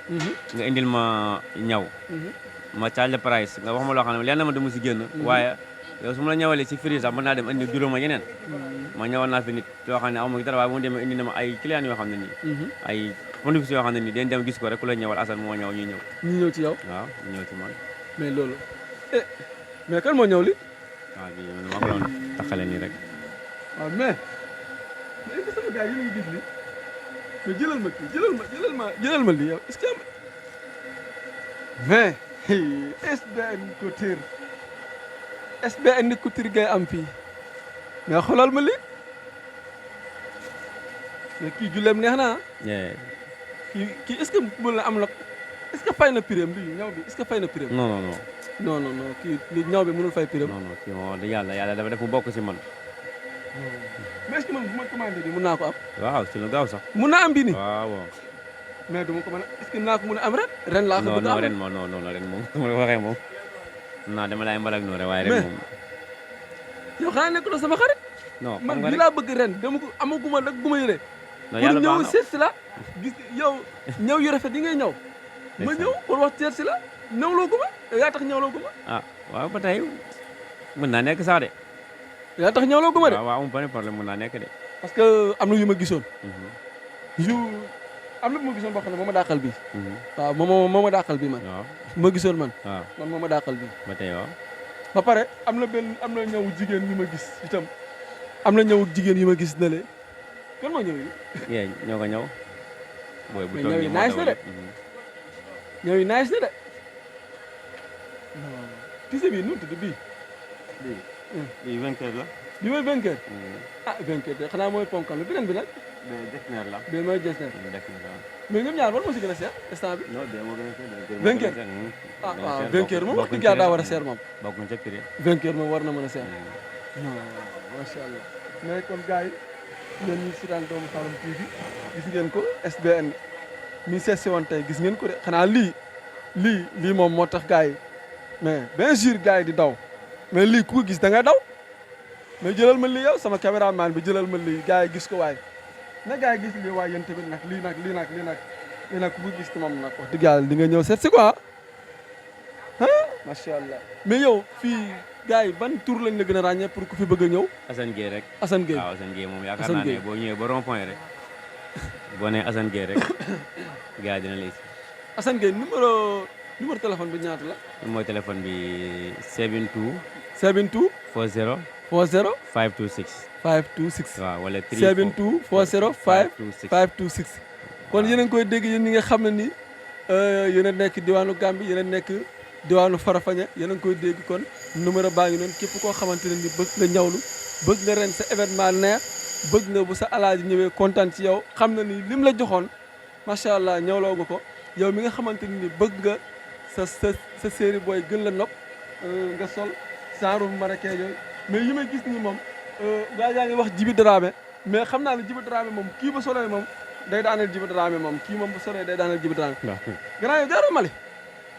nga indil ma ñaw ma charge le price nga wax ma loo xam ne lenn ma dama si génn waaye yow su ma la ñëwalee si prix sax mën naa dem indi juróom ma yeneen ma ñëwal naa fi nit yoo xam ne amu dara waaye mu demee indi na ma ay clients yoo xam ne nii ay producteurs yoo xam ne nii dañ dem gis ko rek ku la ñëwal Assane moo ñëw ñu ñëw ci yow waaw ñu ñëw ci man mais loolu mais kan moo ñëw li waaw bi ma ko doon taxale nii rek waaw mais est-ce que sama gars yi ngi gis li mais jëlal ma kii jëlal ma lii yow est-ce que mais SBN Couture ngay am fii mais xoolal ma lii mais kii julleem neex na kii est-ce que bu la am la est-ce que fay na prix am lii ñaw bi est-ce que fay na prix am non kii li ñaw bi mënul fay prix am non kii moom yàlla dafa def mu bokk si man mais est-ce que man bu ma commandé bi mën naa ko am waaw si lu gaaw sax mën naa am bi ni waaw mais du ma ko mën a est-ce que naa ko mën a am ren laa ko bëgg a am ren moom non ren moom su ma la waxee moom dama lay mbalak noonu rek waaye ren moom yow xanaa nekk na sama xarit non man bi laa bëgg ren dama ko amaguma nag bu ma yëre non pour yàlla ñëw baax na seet si la gis yow ñëw yu rafet yi ngay ñëw ma ñëw pour wax seet si la ñëwloo gu ma yow yaa tax ñëwloo gu ma ah waaw ba tey mën naa nekk sax de yaa tax ñëwloo gu ma de waaw waaw amul benn problème mën naa nekk de parce que am na yu ma gisoon yu am na bu ma gisoon boo xam ne moo ma dàqal bii waaw moo ma dàqal bii man waaw ma gisoon man waaw man moo ma dàqal bii ba tey waaw ba pare am na ñëw jigéen yu ma gis itam am na ñëw jigéen yu ma gis na le kan moo ñëw yi yee ñoo ko ñëw booy bu mais toog ñëw yi nii moo nice na daw de ñëw yi nice na de non tise bii nu mu tudd bii bii 20 heures la bi mooy vainqueur ah vainqueur de xanaa mooy ponkal bi beneen bi nag mais Jesner la bi mooy Jesner Jesner la mais ñoom ñaar war moo si gën a seer instant bi non bee moo gën a seer vainqueur ah waaw vainqueur moom wax dëgg yàlla daa war a seer moom bokkuñ ca prix vainqueur moom war na mën a seer non macha allah mais kon gars yi yéen ñi si daan doomu Saloum TV gis ngeen ko SBN mi seet si woon tey gis ngeen ko de xanaa lii moom moo tax gars yi mais bien sûr gars yi di daw mais lii ku ko gis da nga daw mais jëlal ma lii yow sama caméraman bi jëlal ma lii gars yi gis ko waaye na gars yi gis lii waaye yéen tamit nag lii nag ku ko gis moom nag wax dëgg yàlla di nga ñëw seet si quoi ah macha allah mais yow fii gars yi ban tour lañ la gën a ràññee pour ku fi bëgg a ñëw Assane Gueye rek Assane Gueye waaw Assane Gueye moom yaakaar Assane naa ne Gueye. boo ñëwee ba rond point rek boo nee Assane Gueye rek gars yi dina lay Assane Gueye numéro téléphone bi ñaata la mooy téléphone bi 72 72 40 40 526 526 waaw wala 72 40 526 526 kon yéen a ngi koy dégg yéen ñi nga xam ne ni yéen a nekk diwaanu Gambie yéen a nekk diwaanu Farafanya yéen a ngi koy dégg kon numéro baa ngi noonu képp koo xamante ne ni bëgg nga ñawlu bëgg nga ren sa événement neex bëgg nga bu sa alaaji ñëwee kontaan ci yow xam na ni lim la joxoon macha allah ñawloo nga ko yow mi nga xamante ne ni bëgg nga sa série booy gën la nopp nga sol genre marocain yooyu mais yi may gis nii moom gaa yaa ngi wax Djiby Dramé mais xam naa ne Djiby Dramé moom kii ba solee moom day daaneel Djiby Dramé moom kii moom bu solee day daaneel Djiby Dramé gannaaw yow jaaroo Mali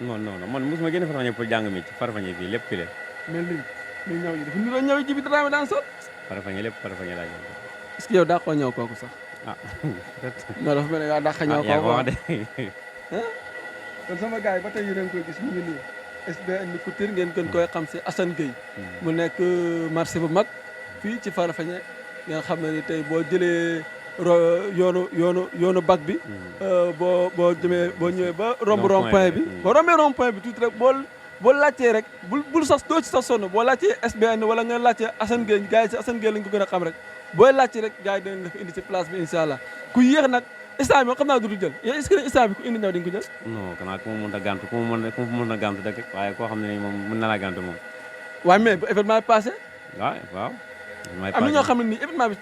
non man mosuma génn Farafanya pour jàng mi ci Farafanya fii lépp fi leen mais lii ñëw yi dafa niroo ñëw yi Djiby Dramé daan sol Farafanya lépp Farafanya laa ñëw est-ce que yow daa koo ñëw kooku sax ah non dafa mel ne yow daa xa ñëw yaa ko kooku wax de kon sama gars yi ba tey yéen a ngi koy gis mu ngi nii SBN Couture ngeen gën koy xam si Assane Gueye mu nekk marché bu mag fii ci Farafanya nga xam ne ni tey boo jëlee yoonu bac bi boo ñëwee ba romb rond point bi boo rombee rond point bi tuuti rek boo laajtee rek bul sax doo ci sax sonn boo laajtee SBN wala nga laajtee Assane Gueye gars yi si Assane Gueye lañ ko gën a xam rek booy laajte rek gars yi dinañ la fa indi ci place bi incha allah ku yéex nag instant bi xam naa du jël yow est-ce que instant bi ku indi ñëw di nga ko jël non kanaa ku ma mën a gàntu ku ma mën a gàntu dëgg waaye koo xam ne nii moom mën na laa gàntu moom waaye mais bu événement bi passé waaw am na ñoo xam ne nii événement bi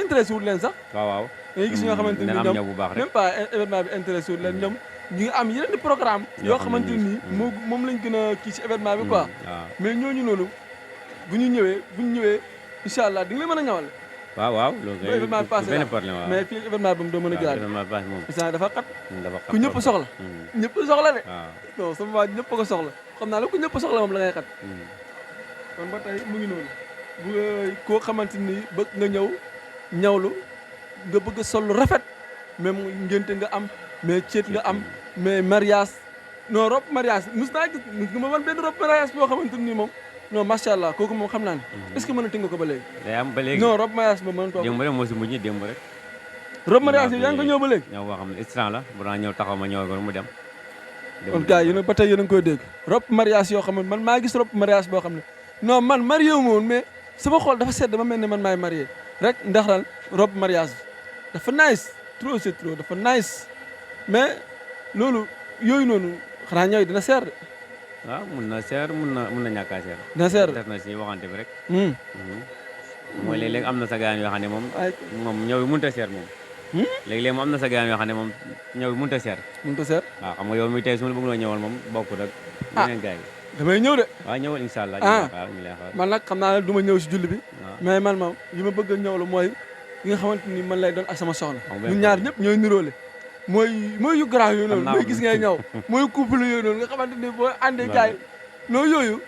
intéressé wul leen sax waaw dañuy gis ñoo xamante ni am ñoom ñëw bu baax rek même pas événement bi intéressé wul leen ñoom ñu ngi am yeneen di programme yoo xamante ni moom lañ gën a kii ci événement bi quoi waaw mais ñooñu noonu bu ñu ñëwee incha allah di nga leen mën a ñawal waaw loolu bu événement bi passé benn problème waaw mais fii événement bi mu doo mën a jëlaat événement bi moom instant dafa xat dafa ku ñëpp soxla ñëpp soxla de waaw non sama waa ñëpp ko soxla xam naa la ku ñëpp soxla moom la ngay xat kon ba tey mu ngi noonu bu koo xamante ni bëgg nga ñëw ñawlu nga bëgg a sol lu rafet même ngénte nga am mais ceet nga am mais mariage non robe mariage mos naa gis nga ma wan benn robe mariage boo xamante ni moom non macha allah kooku moom xam naa ne est-ce que mën a tënk ko ba léegi day am ba léegi non robe mariage ba mën toog démb rek moo si mujj démb rek robe mariage yaa ngi ko ñëw ba léegi ñëw boo xam ne instant la bu naa ñëw taxaw ma ñëw ko mu dem kon gars yi ba tey yéen a ngi koy dégg robe mariage yoo xam ne man maa gis robe mariage boo xam ne non man marié wu ma woon mais sama xol dafa sedd dama mel ne man maay marié rek ndax lan robe mariage bi dafa nice trop c'est trop dafa nice mais loolu yooyu noonu xanaa ñëw dina seer de waaw mun na seer mun na ñàkk a seer dina seer de def na si waxante bi rek mooy léeg-léeg am na sa gaan yoo xam ne moom ñëw bi mënut a seer moom léeg-léeg moom am na sa gaan yoo xam ne moom ñëw bi mënut a seer mënut a seer waaw xam nga yow mi tey su ma la bëgg loo ñëwal moom bokkut ak yeneen gars yi damay ñëw de waaw ñëwal incha allah ñu lay xaar man nag xam naa ne du ma ñëw si julli bi mais man moom yi ma bëgg a ñëw la mooy yi nga xamante ni man lay doon ak sama soxna ñun ñaar ñëpp ñooy niroole mooy yu grand yooyu noonu mooy gis ngay ñëw mooy couple yooyu noonu nga xamante ni boo àndee gars yi non yooyu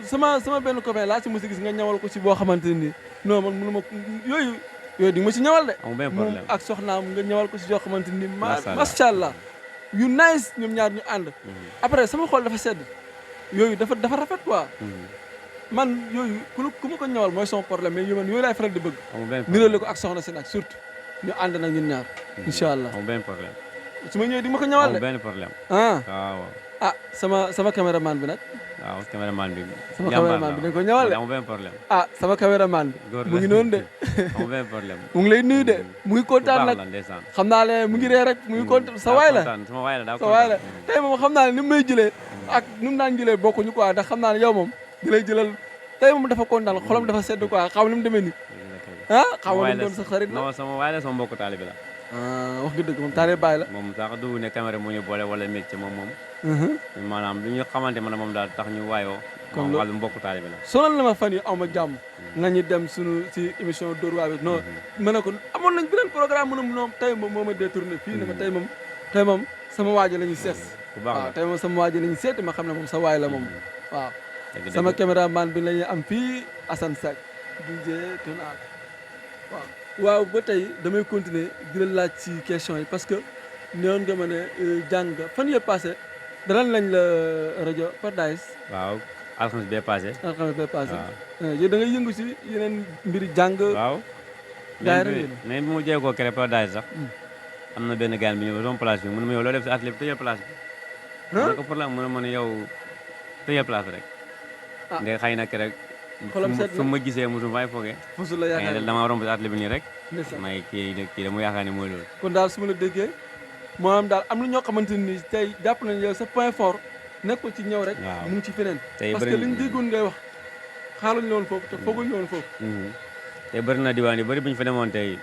sama benn copain laa si mos a gis nga ñawal ko si boo xamante ni non man mënu ma yooyu yooyu di nga ma ci ñëwal de amul benn moom problème ak soxnaam nga ñëwal ko si yoo xamante ni Macha Allah. macha allah yu nice ñoom ñaar ñu ànd après sama xol dafa sedd yooyu dafa rafet quoi man yooyu ku ma ko ñëwal mooy son problème mais yu man yooyu laay faral di bëgg amul benn nirale ko ak soxna si nag surtout ñu ànd nag ñun ñaar incha allah amul benn problème su ma ñëwee di ma ko ñëwal amul de benn problème ah waaw sama caméraman bi nag waaw caméraman bi sama caméraman bi dañ ko ñëwal de amul benn problème sama caméraman bi góor mu ngi noonu de amul benn problème mu ngi lay nuyu de mu ngi kontaan nag la ndeysaan xam naa ne mu ngi ree rek mu ngi kontaan sa waay la sama waay la daa sa waay la tey moom xam naa ne ni mu may jëlee ak ni mu daan jëlee bokkuñu quoi ndax xam naa ne yow moom di lay jëlal tey moom dafa kontaan xolam dafa sedd quoi xam ni mu demee nii xam nga doon sa xarit la non sama waay la sama mbokku taalibe la wax nga dëgg moom taale bàyyi la moom sax du ne caméra mu ñu boole wala métier moom maanaam lu ñu xamante man moom daal tax ñu waayoo moom wàllu mbokku taalibe la sonal na ma fan yi aw ma jàmm nañu dem suñu si émission Dóor waar bi non ma ne ko amoon nañ beneen programme mu ne noom tey moom moo ma détourné fii ne ma tey moom sama waaji la ñuy seet waaw tey moom sama waaji la ñuy seeti ma xam ne moom sa waay la moom waaw sama caméraman bi la ñuy am fii Assane Seck DJ Tonal waaw ba tey damay continuer di la laaj ci question yi parce que newoon nga ma ne jàng fan yëpp passé dalal nañ la rajo Paradise waaw alxames bee passé yow da ngay yëngu si yeneen mbiri jàng waaw mais bi mu jeekoo kere Paradise sax am na benn gaan bi ñëw sama place bi mu ne ma yow loo def si atelier bi tëjee place bi ma ne ko problème mu ne ma ne yow tëjee place rek ndee xëy na rek fu ma gisee mosu fay foogee mosu la yaakaar dama romb si atelier bi nii rek may kii da mu yaakaar ne mooy loolu kon daal su ma la déggee maanaam daal am na ñoo xamante ni tey jàpp nañ yow sa point fort nekk ko ci ñëw rek mu ngi ci feneen parce que liñ déggoon ngay wax xaaluñ la woon foofu te fooguñ la woon foofu te bëri na diwaan yu bëri bu ñu fa demoon tey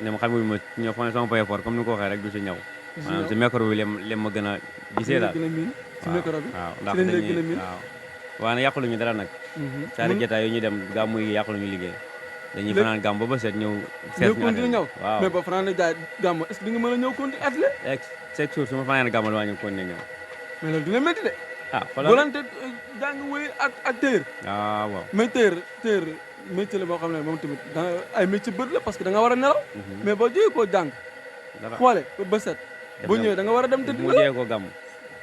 ne ma xamul ma ñëw fa sama point fort comme ni ko waxee rek du si ñëw maanaam si micro bi lem ma gën a gisee daal si micro bi waaw ndax dañuy waaw waaye nag yàquluñu dara nag saari jotaay yooyu ñu dem gàmmu yi yàquluñu liggéey dañuy fanaan gàmm ba seet ñëw seet continuer ñëw waaw mais ba fanaan jaay gàmm est-ce que di nga mën a ñëw continuer atelier chaque jour su ma fanaan gàmm waa ñu continuer ñëw mais loolu dina métti de volonté jàng wéy ak téer waaw mais téer métier la boo xam ne moom tamit ay métier bët la parce que da nga war a nelaw mais boo jógee koo jàng xoole ba set boo ñëwee da nga war a dem tëdd mu jógee koo gàmm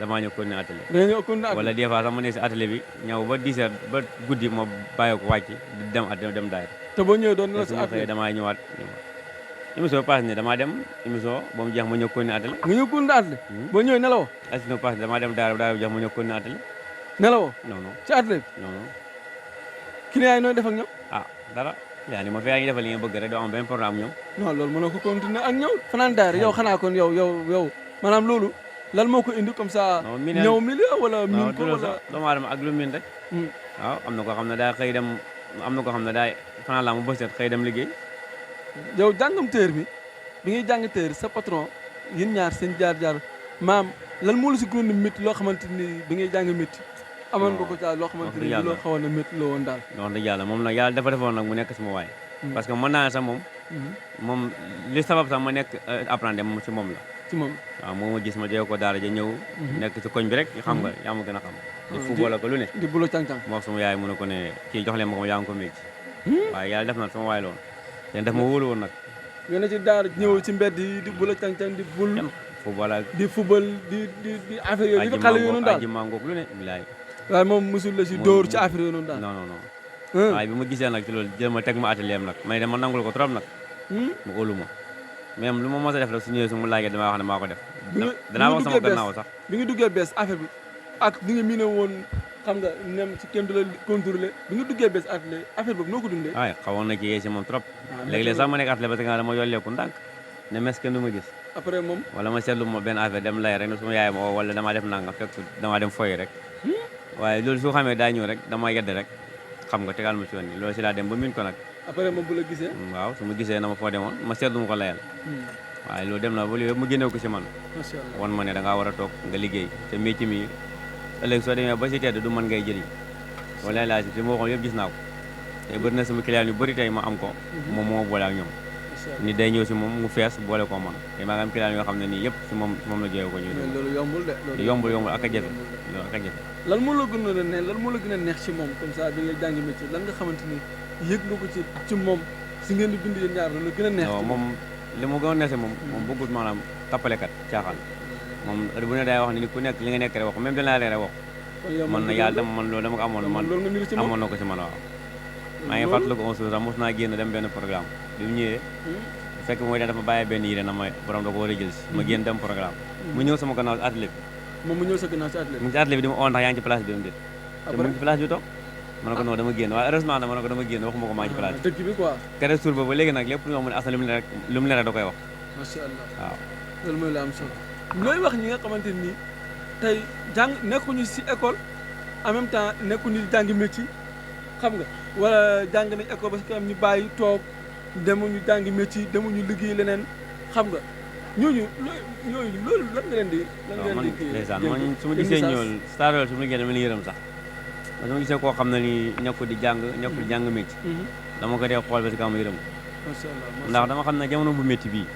damaa ñëw continuer atelier da nga ñëw continuer wala des fois sax ma nekk si atelier bi ñëw ba 10 heures ba guddi ma bàyyi ko wàcc dem daay te boo ñëwee doon nelaw si atelier damaa ñëwaat émission passe ne damaa dem émission ba mu jeex ma ñëw continuer atelier nga ñëw continuer atelier boo ñëwee nelawoo émission passe damaa dem daara bu jeex ma ñëw continuer atelier nelawoo non ci atelier bi non client yi nooy def ak ñoom dara yaa ni ma fi yaa ngi defal li nga bëgg rek doo am benn problème ak ñoom non loolu mënoo ko continuer ak ñëw fanaan daara yow xanaa kon yow maanaam loolu lan moo ko indi comme ça ñëw milieu wala miin ko wala doomu aadama ak lu miin rek waaw am na koo xam ne daa xëy dem am na koo xam ne daa fanaan laa mu bëset xëy dem liggéey yow jàngam téer bi ngay jàng téer sa patron yéen ñaar seen jaar-jaar maam lan moo la si gënoon a métti loo xamante ni bi ngay jàng métti amoon nga ko caa loo xamante ni loo xawoon a métti loo woon daal wax dëgg yàlla moom nag yàlla dafa defoon nag mu nekk sama waay parce que mën naa ne sax moom li sabab sax ma nekk apprenti moom si moom la ci moom waaw moo ma gis ma jëw ko daara ja ñëw nekk si koñ bi rek xam nga yaa ma gën a xam di football ko lu ne di bulo cang-cang moo sama yaay mu ne ko ne kii jox leen ma ko yaa ngi ko métti waaye yàlla def na sama waay loon te daf ma wóolu woon nag nga ne ci daara ñëw ci mbedd yi di bulo cang-cang di bul football ak di football di affaire yooyu xale yooyu noonu daal aji mangoog lu ne bilaay waaye moom musul la si dóor ci affaire yooyu noonu daal non waaye bi ma gisee nag ci loolu jël ma teg ma atelier am nag may dama nangul ko trop nag mu óolu ma même lu ma mos a def rek su ñëwee su mu laajee damaa wax ne maa ko def danaa wax sama gannaaw sax bi nga duggee bees affaire bi ak bi nga miine woon xam nga nem ci kenn du la contrôler bi nga duggee bees atelier affaire boobu noo ko dundee waaye xawoon na ci yee si moom trop léeg-léeg sax ma nekk atelier parce que dama yolleeku ndànk ne mes kenn du ma gis après moom wala ma seetlu ma benn affaire dem lay rek ne suma yaay ma woo wala damaa def nangam fekk damaa dem foyi rek waaye loolu su xamee daa ñëw rek dama yedd rek xam nga tegal ma ci yoon ni loolu si laa dem ba min ko nag après moom bu la gisee waaw su ma gisee na ma foo demoon ma seetlu ma ko layal waaye loolu dem na ba léegi mu génnew ko si man macha allah won ma ne da ngaa war a toog nga liggéey te métier mi ëllëg soo demee ba si tedd du mën ngay jëriñ wala laa si ma waxoon yëpp gis naa ko te bëri na sama client yu bëri tey ma am ko moom moo boole ak ñoom ni day ñëw si moom mu fees boole ko man te maa ngi am client yoo xam ne nii yëpp si moom la jëyee ko ñu loolu yombul de yombul ak a jafe loolu ak a jafe lan moo la gën a neex lan moo la gën a neex ci moom comme ça bi nga jàngi métier lan nga xamante ni yëg nga ko ci moom si ngeen di dund yéen ñaar loolu gën a neex. non moom li mu gën a neex moom bëggut maanaam tappalekat caaxaan moom bu ne day wax ni ku nekk li nga nekk rek wax même dina la rek wax man na yàlla dama man loolu dama ko amoon man amoon na ko si man waaw maa ngi fàttaliku un jour sax mos naa génn dem benn programme bi mu ñëwee fekk mooy dafa bàyyee benn yére na ma borom da ko war a jël si ma génn dem programme mu ñëw sama gannaaw si atelier bi moom mu ñëw sa gannaaw si atelier mu ngi si atelier bi di ma oo ndax yaa ngi ci place bi am déet te mu ngi ci place bi toog ma ne ko non dama génn waaye heureusement na ma ne ko dama génn waxuma ko maa ngi ci place bi dëkk bi quoi kere suur ba léegi nag lépp lu wax mu ne Assane lu mu ne rek da koy wax macha allah waaw loolu mooy la am solo looy wax ñi nga xamante nii tey jàng nekkuñu si école en même temps nekkuñu di jàngi métier xam nga wala jàng nañ école parce que am ñu bàyyi toog demuñu jàngi métier demuñu liggéey leneen xam nga ñooñu loolu lan nga leen di ndeysaan man su ma gisee ñool starool su ma liggéey dama leen yërëm sax parce que ma gisee koo xam ne ni nekkul di jàng métier dama ko dee xool ba si kaw ma yërëm macha allah ndax dama xam ne jamono bu métti bii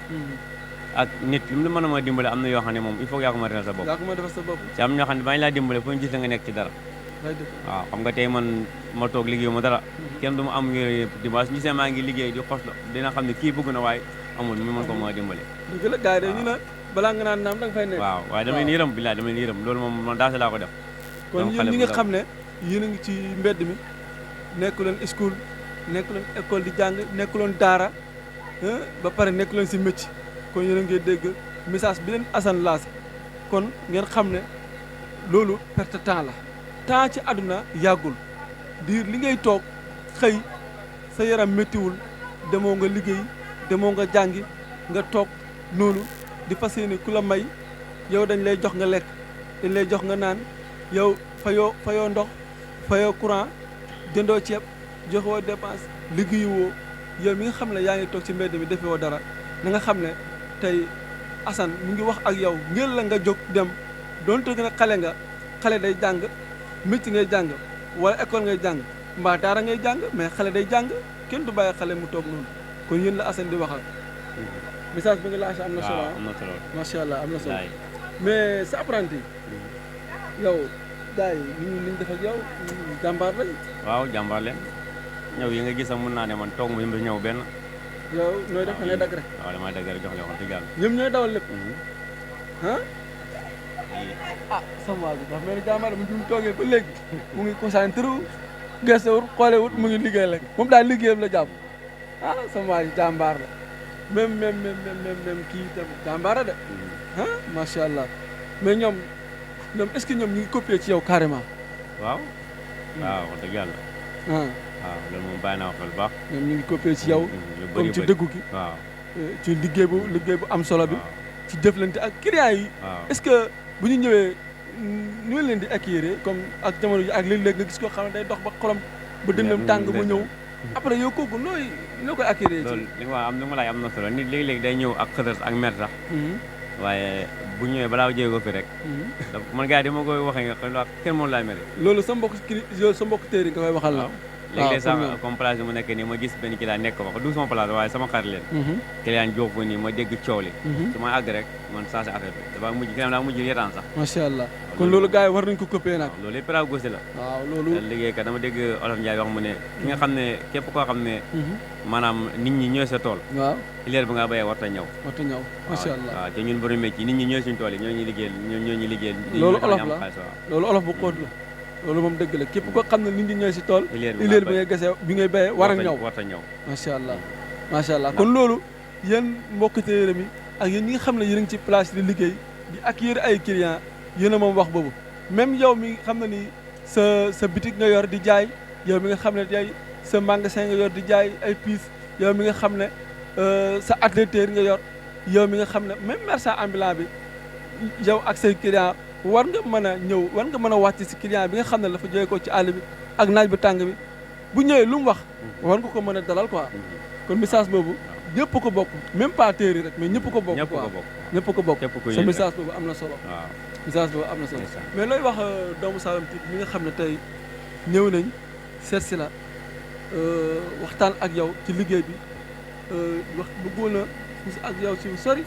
ak nit lu mu la mën a dimbale am na yoo xam ne moom il faut que yaa ko mën a defal sa bopp yaa ko mën a defal sa bopp ci am ñoo xam ne bañ laa dimbale foo ñu gis la nga nekk ci dara waaw xam nga tey man ma toog liggéeyu ma dara kenn du ma am ngir dimbale su gisee maa ngi liggéey di xos la dina xam ne kii bëgg na waaye amul mi mën ko mën a dimbale dëgg la gars yi ñu ne balaa nga naan naam da nga fay nekk waaw waaye dama leen yërëm bilaay dama leen yërëm loolu moom man daase laa ko def kon yéen ñi nga xam ne yéen a ngi ci mbedd mi nekku leen school nekku leen école di jàng nekku leen daara ba pare nekku leen si métier kon yéen a ngi dégg message bi leen Assane lancé kon ngeen xam ne loolu perte temps la temps ci àdduna yàggul diir li ngay toog xëy sa yaram méttiwul demoo nga liggéey demoo nga jàngi nga toog noonu di fas yéene ku la may yow dañ lay jox nga lekk dañ lay jox nga naan yow fayoo ndox fayoo courant jëndoo ceeb joxewoo dépense liggéeyuwoo yow mi nga xam ne yaa ngi toog ci mbedd mi defewoo dara na nga xam ne tey Assane mu ngi wax ak yow ngir la nga jóg dem doonte gën a xale day jàng métier ngay jàng wala école ngay jàng mbaa daara ngay jàng mais xale day jàng kenn du bàyyi xale mu toog noonu kon yéen la Assane di waxal message bi nga lancé am na solo macha allah am na solo mais sa apprenti yow gars yi liñ def ak yow jàmbaar lañ waaw jàmbaar leen ñëw yi nga gis sax mën naa ne man toog mu ñëw benn yow nooy def da ngay dagg rek waaw damay dagg rek jox leen wax dëgg yàlla ñoom ñooy dawal lépp sama waa bi dafa mel ni jàmbaar mu ñu toogee ba léegi mu ngi concentré wu gëstuwul xoolewut mu ngi liggéey rek moom daal liggéeyam la jàpp sama waa ji jàmbaar la même kii tam jàmbaar la de macha allah mais ñoom est-ce que ñoom ñu ngi copier ci yow carrément waaw wax dëgg yàlla waaw loolu moom bàyyi naa wax lu baax ñoom ñu ngi copier ci yow comme ci dëggu gi waaw ci liggéey bu am solo bi ci jëflante ak clients yi est-ce que bu ñu ñëwee ñu leen di accueillir comme ak jamono ji ak léeg-léeg nga gis koo xam ne day dox ba xolam ba dëndam tàng ba ñëw après yow kooku noo koy accueillir loolu li nga am li ma laaj am na solo nit léegi-léegi day ñëw ak xëtër ak mer sax waaye bu ñëwee balaa jéego fi rek man gars yi dama koy waxee nga xam kenn moom laay mere loolu sa mbokk téeri nga koy waxal la léegi-léeg sax comme place bi mu nekk nii ma gis benn client nekk wax du sama place waaye sama xarit leen client jox ko nii ma dégg coow li su ma àgg rek man saa si affaire bi dafa mujj client daa mujj yetaan sax macha allah kon loolu gars yi war nañ ko copier nag loolu yëpp pédagogie la waaw loolu liggéey kat dama dégg Olof Ndiaye wax mu ne ki nga xam ne képp koo xam ne maanaam nit ñi ñooy sa tool waaw ileer bi nga béyee warta ñëw macha allah waaw te ñun borom métier nit ñi ñooy suñu tool yi ñoo ñuy liggéeyal loolu olof la loolu olof bu xóot la loolu moom dëgg la képp ko xam ne nit ñi ñooy si tool ileer bi ngay gasee bi ngay béyee war a ñëw warta ñëw macha allah kon loolu yéen mbokk téere mi ak yéen ñi nga xam ne yéen a ngi ci place di liggéey di accueillir ay clients yéen a moom wax boobu même yow mi xam ne ni sa bitik nga yor di jaay yow mi nga xam ne tey sa magasin nga yor di jaay ay pièces yow mi nga xam ne sa atelier nga yor yow mi nga xam ne même marchand ambulant bi yow ak say clients war nga mën a ñëw war nga mën a wàcc si client bi nga xam ne dafa jógee ko ci àll bi ak naaj bu tàng bi bu ñëwee lu mu wax war nga ko mën a dalal quoi kon message boobu ñëpp ko bokk même pas téere rek mais ñëpp ko bokk quoi ñëpp ko bokk sa message boobu am na solo message boobu am na solo mais looy wax doomu Saloum TV mi nga xam ne tey ñëw nañ seet si la waxtaan ak yow ci liggéey bi wax bëggoon a ak yow ci sori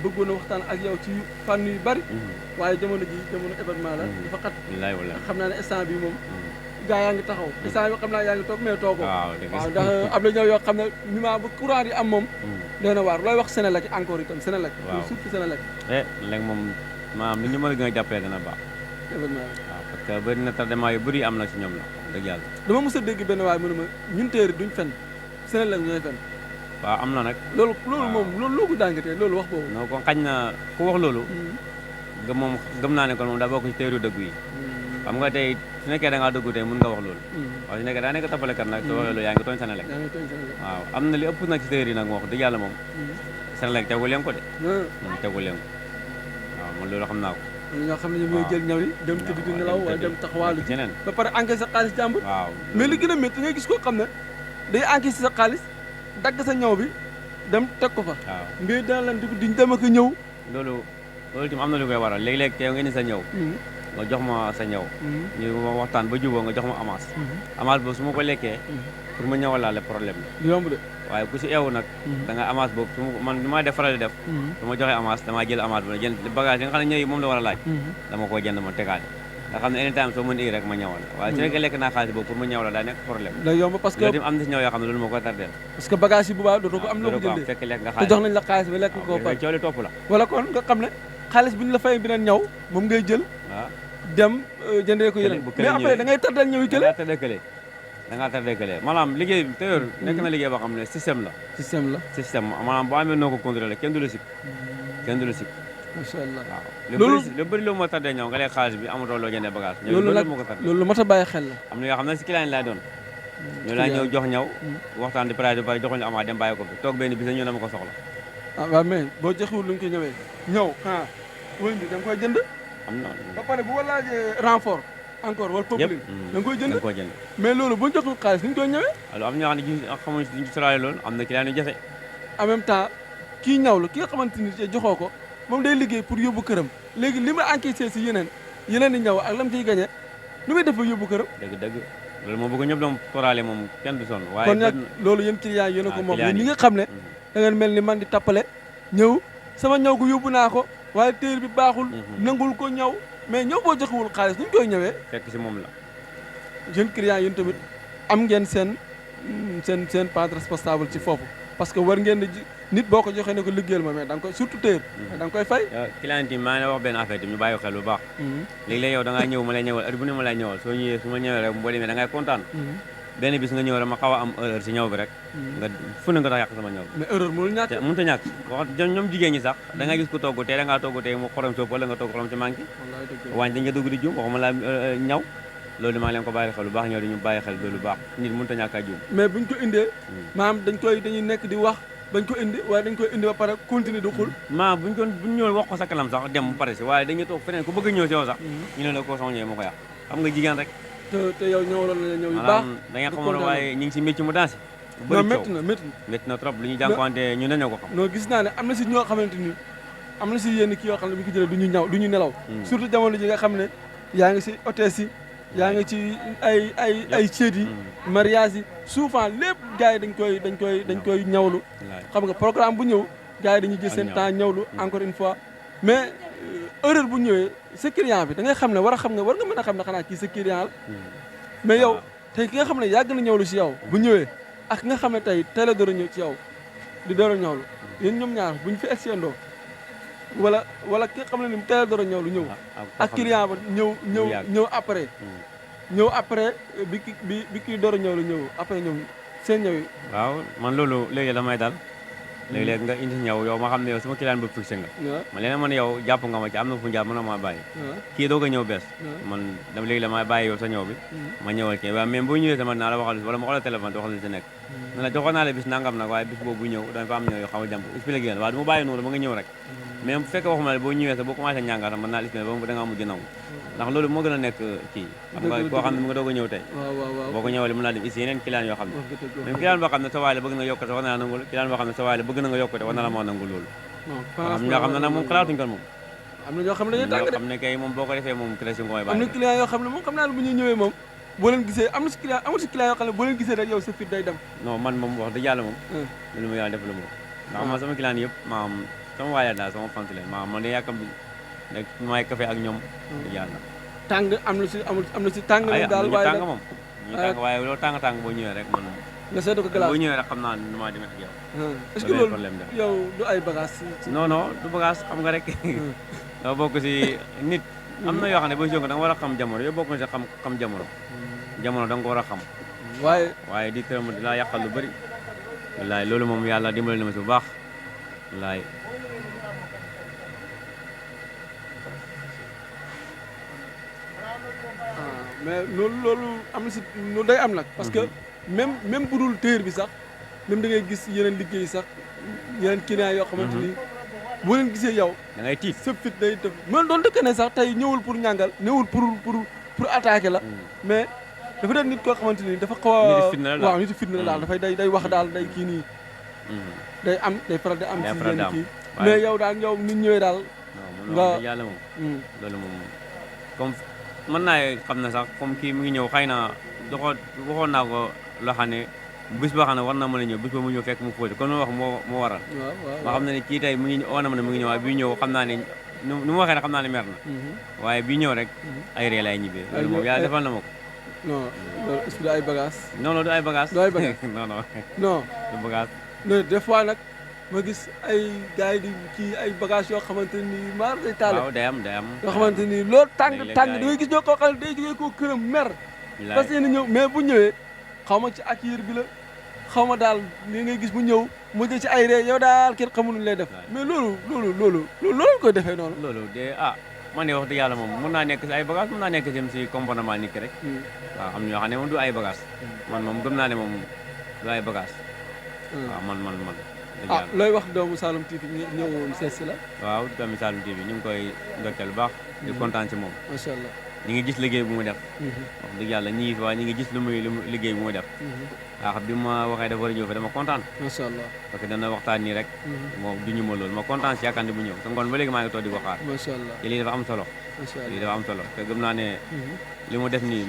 bëggoon a waxtaan ak yow ci fànn yu bari waaye jamono ji jamono événement la dafa xat xam naa ne instant bi moom gaa yaa ngi taxaw instant yoo xam naa yaa ngi toog mais toogoo waaw waaw ndax am na ñëw yoo xam ne moment bu courant yi am moom doy na waar looy wax Senelec encore itam Senelec surtout Senelec léegi moom maanaam li ñu mën a gën a jàppale dana baax événement waaw parce que bëri na tardement yu bëri am na si ñoom la dëgg yàlla dama mos a dégg benn waay mu ne ma ñun téeri duñ fen Senelec ñooy fen waaw am na nag loolu moom loolu loo ko dàngatee loolu wax boobu non kon xañ na ku wax loolu gëm naa ne kon moom daa bokk ci téeru dëgg yi xam nga tey su nekkee da ngaa dëggu tey mën nga wax loolu waaw su nekkee daa nekk tappalekat nag soo waxee loolu yaa ngi tooñ Senelec waaw am na li ëpp nag ci téer yi nag wax dëgg yàlla moom Senelec tegu leen ko de tegu leen ko waaw man loolu xam naa ko am na ñoo xam ne ñoom ñooy jël ñaw yi dem tëdd di nelaw wala dem taxawaalu ci ba pare encaissé sa xaalis jàmbur waaw mais li gën a métti ngay gis koo xam ne day encaissé sa xaalis dagg sa ñaw bi dem teg ko fa waaw ngay dana lan di diñ dem ak a ñëw loolu tamit am na lu koy waral léeg-léeg teew nga indi sa ñëw nga jox ma sa ñëw ñu waxtaan ba juboo nga jox ma avance avance boobu su ma ko lekkee pour ma ñëwalaale problème la yomb de waaye ku si eewu nag da nga avance boobu su man li ma def faral di def su ma joxee avance damaa jël avance bu jënd bagage yi nga xam ne ñëw yi moom la war a laaj dama koo jënd ma tegaale nga xam ne anytime soo mën ii rek ma ñëwal waaye su nekkee lekk naa xaalis boobu pour ma ñëwal daa nekk problème day yomb parce que loolu tamit am na si ñëw yoo xam ne loolu moo koy tardeel parce que bagage yi bu baax dootoo ko am loo ko jëndee fekk lekk nga te xaalis jox nañ la xaalis bi lekk nga ko pare coow li topp la wala kon nga xam ne xaalis bi ñu la fay bi ñaw moom ngay jël waaw dem jëndee ko yeneen mais après da ngay tardel ñëw yi kële da ngaa tardé kële maanaam liggéey bi tëyor nekk na liggéey boo xam ne système la système maanaam boo amee noo ko contrôlé kenn du la sikk macha allah waaw lu bëri lu moo tardé ñëw nga lekk xaalis bi amatoo loo jëndee bagage loolu moo ko tardé loolu mat a bàyyi xel la am na yoo xam ne si client laay doon ñu laa ñëw jox ñaw waxtaan di price bi pare joxuñu amaa dem bàyyi ko fi toog benn bis ñu dama ko soxla waaw mais boo joxewul lu ñu ko ñëwee ñëw wëñ bi da nga koy jënd am na ba pare bu walaajee renfort encore wala populi da nga koy jënd mais loolu boo joxul xaalis ni ñu koy ñëwee alors am na ñoo xam ne xamuñ duñ solaale loolu am na client yu jafe en même temps kii ñawlu ki nga xamante ni joxoo ko moom day liggéey pour yóbbu këram léegi li ma encaissé si yeneen di ñaw ak lam ciy gagné lu muy def ba yóbbu këram dëgg loolu moom bëgg ñëpp doom toraale moom kenn du sonn waaye kon nag loolu yéen client yéen a ko moom ñi nga xam ne da ngeen mel ni man di tappale ñëw sama ñaw gu yóbbu naa ko waaye téer bi baaxul nangul ko ñaw mais ñëw boo joxewul xaalis nuñ koy ñëwee fekk si moom la yéen client yéen tamit am ngeen seen part responsable ci foofu parce que war ngeen nit boo ko joxee ne ko liggéeyal ma mais da nga koy surtout téer da nga koy fay client yi maa ngi wax benn affaire ñu bàyyi xel bu baax léegi-léeg yow da ngaa ñëw ma lay ñëwal heure bu ne ma lay ñëwal soo ñëwee su ma ñëwee rek boo demee da ngay kontaan benn bis nga ñëw rek ma xaw a am erreur si ñëw bi rek nga fu ne nga tax yàq sama ñëw bi mais erreur mënul ñàkk mënut a ñàkk wax ñoom jigéen ñi sax da ngay gis ko togg tey da ngaa togg tey mu xorom soof wala nga togg xorom si manqué waañ dañ nga dugg di juum waxuma la ñaw loolu maa leen ko bàyyi xel lu baax ñëw dañu bàyyi xel loolu baax nit mënut a ñàkk a juum mais buñ ko indee maanaam dañuy nekk di wax bañ ko indi waaye dañ koy indi ba pare continuer di xul maa buñ ñëw wax ko sa kanam sax dem mu pare si waaye dañuy toog feneen ku bëgg ñëw si yow sax ñu ne la ko sama ñëwee moo ko yàq xam nga jigéen rek te yow ñëwaloon na ñëw yu baax da nga xamoon waaye ñu ngi si métier mu dansi non métti na trop lu ñu jànkuwante ñu dañoo ko xam non gis naa ne am na si ñoo xamante ni am na si yenn kii yoo xam ne bu ñu ko jëlee du ñu nelaw surtout jamono ji nga xam ne yaa ngi si hôtesse yi yaa ngi ci ay ceet yi mariage yi souvent lépp gars yi dañ koy ñawlu xam nga programme bu ñëw gars yi dañuy jël seen temps ñawlu encore une fois mais erreur bu ñëwee sa client bi da ngay xam ne war nga mën a xam ne xanaa kii sa client la mais yow tey ki nga xam ne yàgg na ñawlu si yow bu ñëwee ak nga xam ne tey teel a door a ñëw ci yow di door a ñawlu yéen ñoom ñaar buñ fi exceendoo wala ki nga xam ne ni mu teel a door a ñawlu ñëw ak client ba ñëw après bi kii door a ñëw la ñëw après ñoom seen ñëw yi waaw man loolu léegi damay dal léeg-léeg nga indi ñëw yow ma xam ne yow sama client bu fixé nga man leneen man yow jàpp nga ma ci am na fu jàpp mën na maa bàyyi kii doog a ñëw bees man dama léegi la ma bàyyi yow sa ñëw bi ma ñëwal kii waaye même boo ñëwee sama naa la waxal wala ma xoolal téléphone te waxal li si nekk na la joxoon naa la bis nangam nag waaye bis boobu bu ñëw dama fa am ñëw yoo xam a jàmp expliqué waaye du ma bàyyi noonu ba nga ñëw rek mais bu fekkee waxuma la boo ñëwee sax boo commencé ñàngaata mën naa la expliqué ba da ngaa mujj nangu ndax loolu moo gën a nekk kii xam nga koo xam ne mu nga doog a ñëw tey boo ko ñëwalee mën naa dem ici yeneen client yoo xam ne même client boo xam ne sa waay la bëgg na yokkute war na la nangul client boo xam ne sa waay la bëgg na nga yokkute war na la moo nangul loolu xam ñoo xam ne nag moom xalaatuñ ko moom am na ñoo xam ne dañuy tàng xam ne kay moom boo ko defee moom création nga koy bàyyi am na client yoo xam ne moom xam naa ne bu ñuy ñëwee moom boo leen gisee am na si client yoo xam ne boo leen gisee rek yow sa fit day dem non man moom wax dëgg yàlla moom lu ma yàlla def lu ma ndax man sama client yëpp maam sama waay daal sama fant leen maam man de yàkkam bi nekk may café ak ñoom dëgg yàlla tàng am na si tàng na daal waaye tàng moom ñu tàng waaye loolu tàng boo ñëwee rek man nga seetlu ko glace boo ñëwee rek xam naa nu ma demee ak yow est-ce que loolu yow du ay bagage non du bagage xam nga rek dama bokk si nit am na yoo xam ne boo jóg da nga war a xam jamono yow bokk na si xam jamono da nga ko war a xam waaye di tërëm di laa yàqal lu bëri wallaay loolu moom yàlla dimbali na ma si bu baax wallaay mais loolu am na si loolu day am nag parce que même bu dul téer bi sax même da ngay gis yeneen liggéey sax yeneen client yoo xamante ni boo leen gisee yow da ngay tiit sa fit day def man doon dëkk ne sax tey ñëwul pour ñàngal ñëwul pour attaquer la mais dafa doon nit koo xamante ni dafa xaw a waaw nit fitna la daal dafay day wax daal day kii nii day faral di am ci yenn kii mais yow daal yow nit ñëwee daal nga yàlla moom loolu moom comme mën naa xam ne sax comme kii mu ngi ñëw xëy na waxoon naa ko loo xam ne bis boo xam ne war na mën a ñëw bis ba mu ñëw fekk mu fóoti kon wax moo waral ma xam ne ne kii tey mu ngi oo na ma ne mu ngi ñëw waaye bii ñëw xam naa ne nu mu waxee ne xam naa ne mer na waaye bii ñëw rek ay ree lay ñibbee loolu moom yàlla defal na ma ko non loolu est-ce que du ay bagage non du ay bagage du ay bagage non du bagage mais des fois nag ma gis ay gars yi di kii ay bagage yoo xamante ni maar day taale waaw day am yoo xamante ni loolu tàng da ngay gis ñoo koo xam ne day jógee koo këram mer parce que ñëw mais bu ñëwee xaw ma ci accueil bi la xaw ma daal li ngay gis bu ñëw mu jël ci ay ree yow daal kenn xamul lay def mais loolu koy defee noonu loolu de man de wax dëgg yàlla moom mën naa nekk si ay bagage mën naa nekk si comportement nit ki rek waaw am ñoo xam ne moom du ay bagage man moom gëm naa ne moom du ay bagage waaw man looy wax doomu Saloum TV ñëwoon seet si la waaw doomu Saloum TV ñu ngi koy ndokkeel bu baax di kontaan si moom macha allah ñi ngi gis liggéey bu mu def wax dëgg yàlla ñi ngi fi waaye ñi ngi gis lu muy liggéey bu mu def waaw bi ma waxee dafa war a ñëw fi dama kontaan macha allah parce que dana waxtaan nii rek moom du ñu ma loolu ma kontaan si yaakaar ne bu ñëw sa ngoon ba léegi maa ngi toog di ko xaar macha allah te lii dafa am solo macha allah lii dafa am solo te gëm naa ne li mu def nii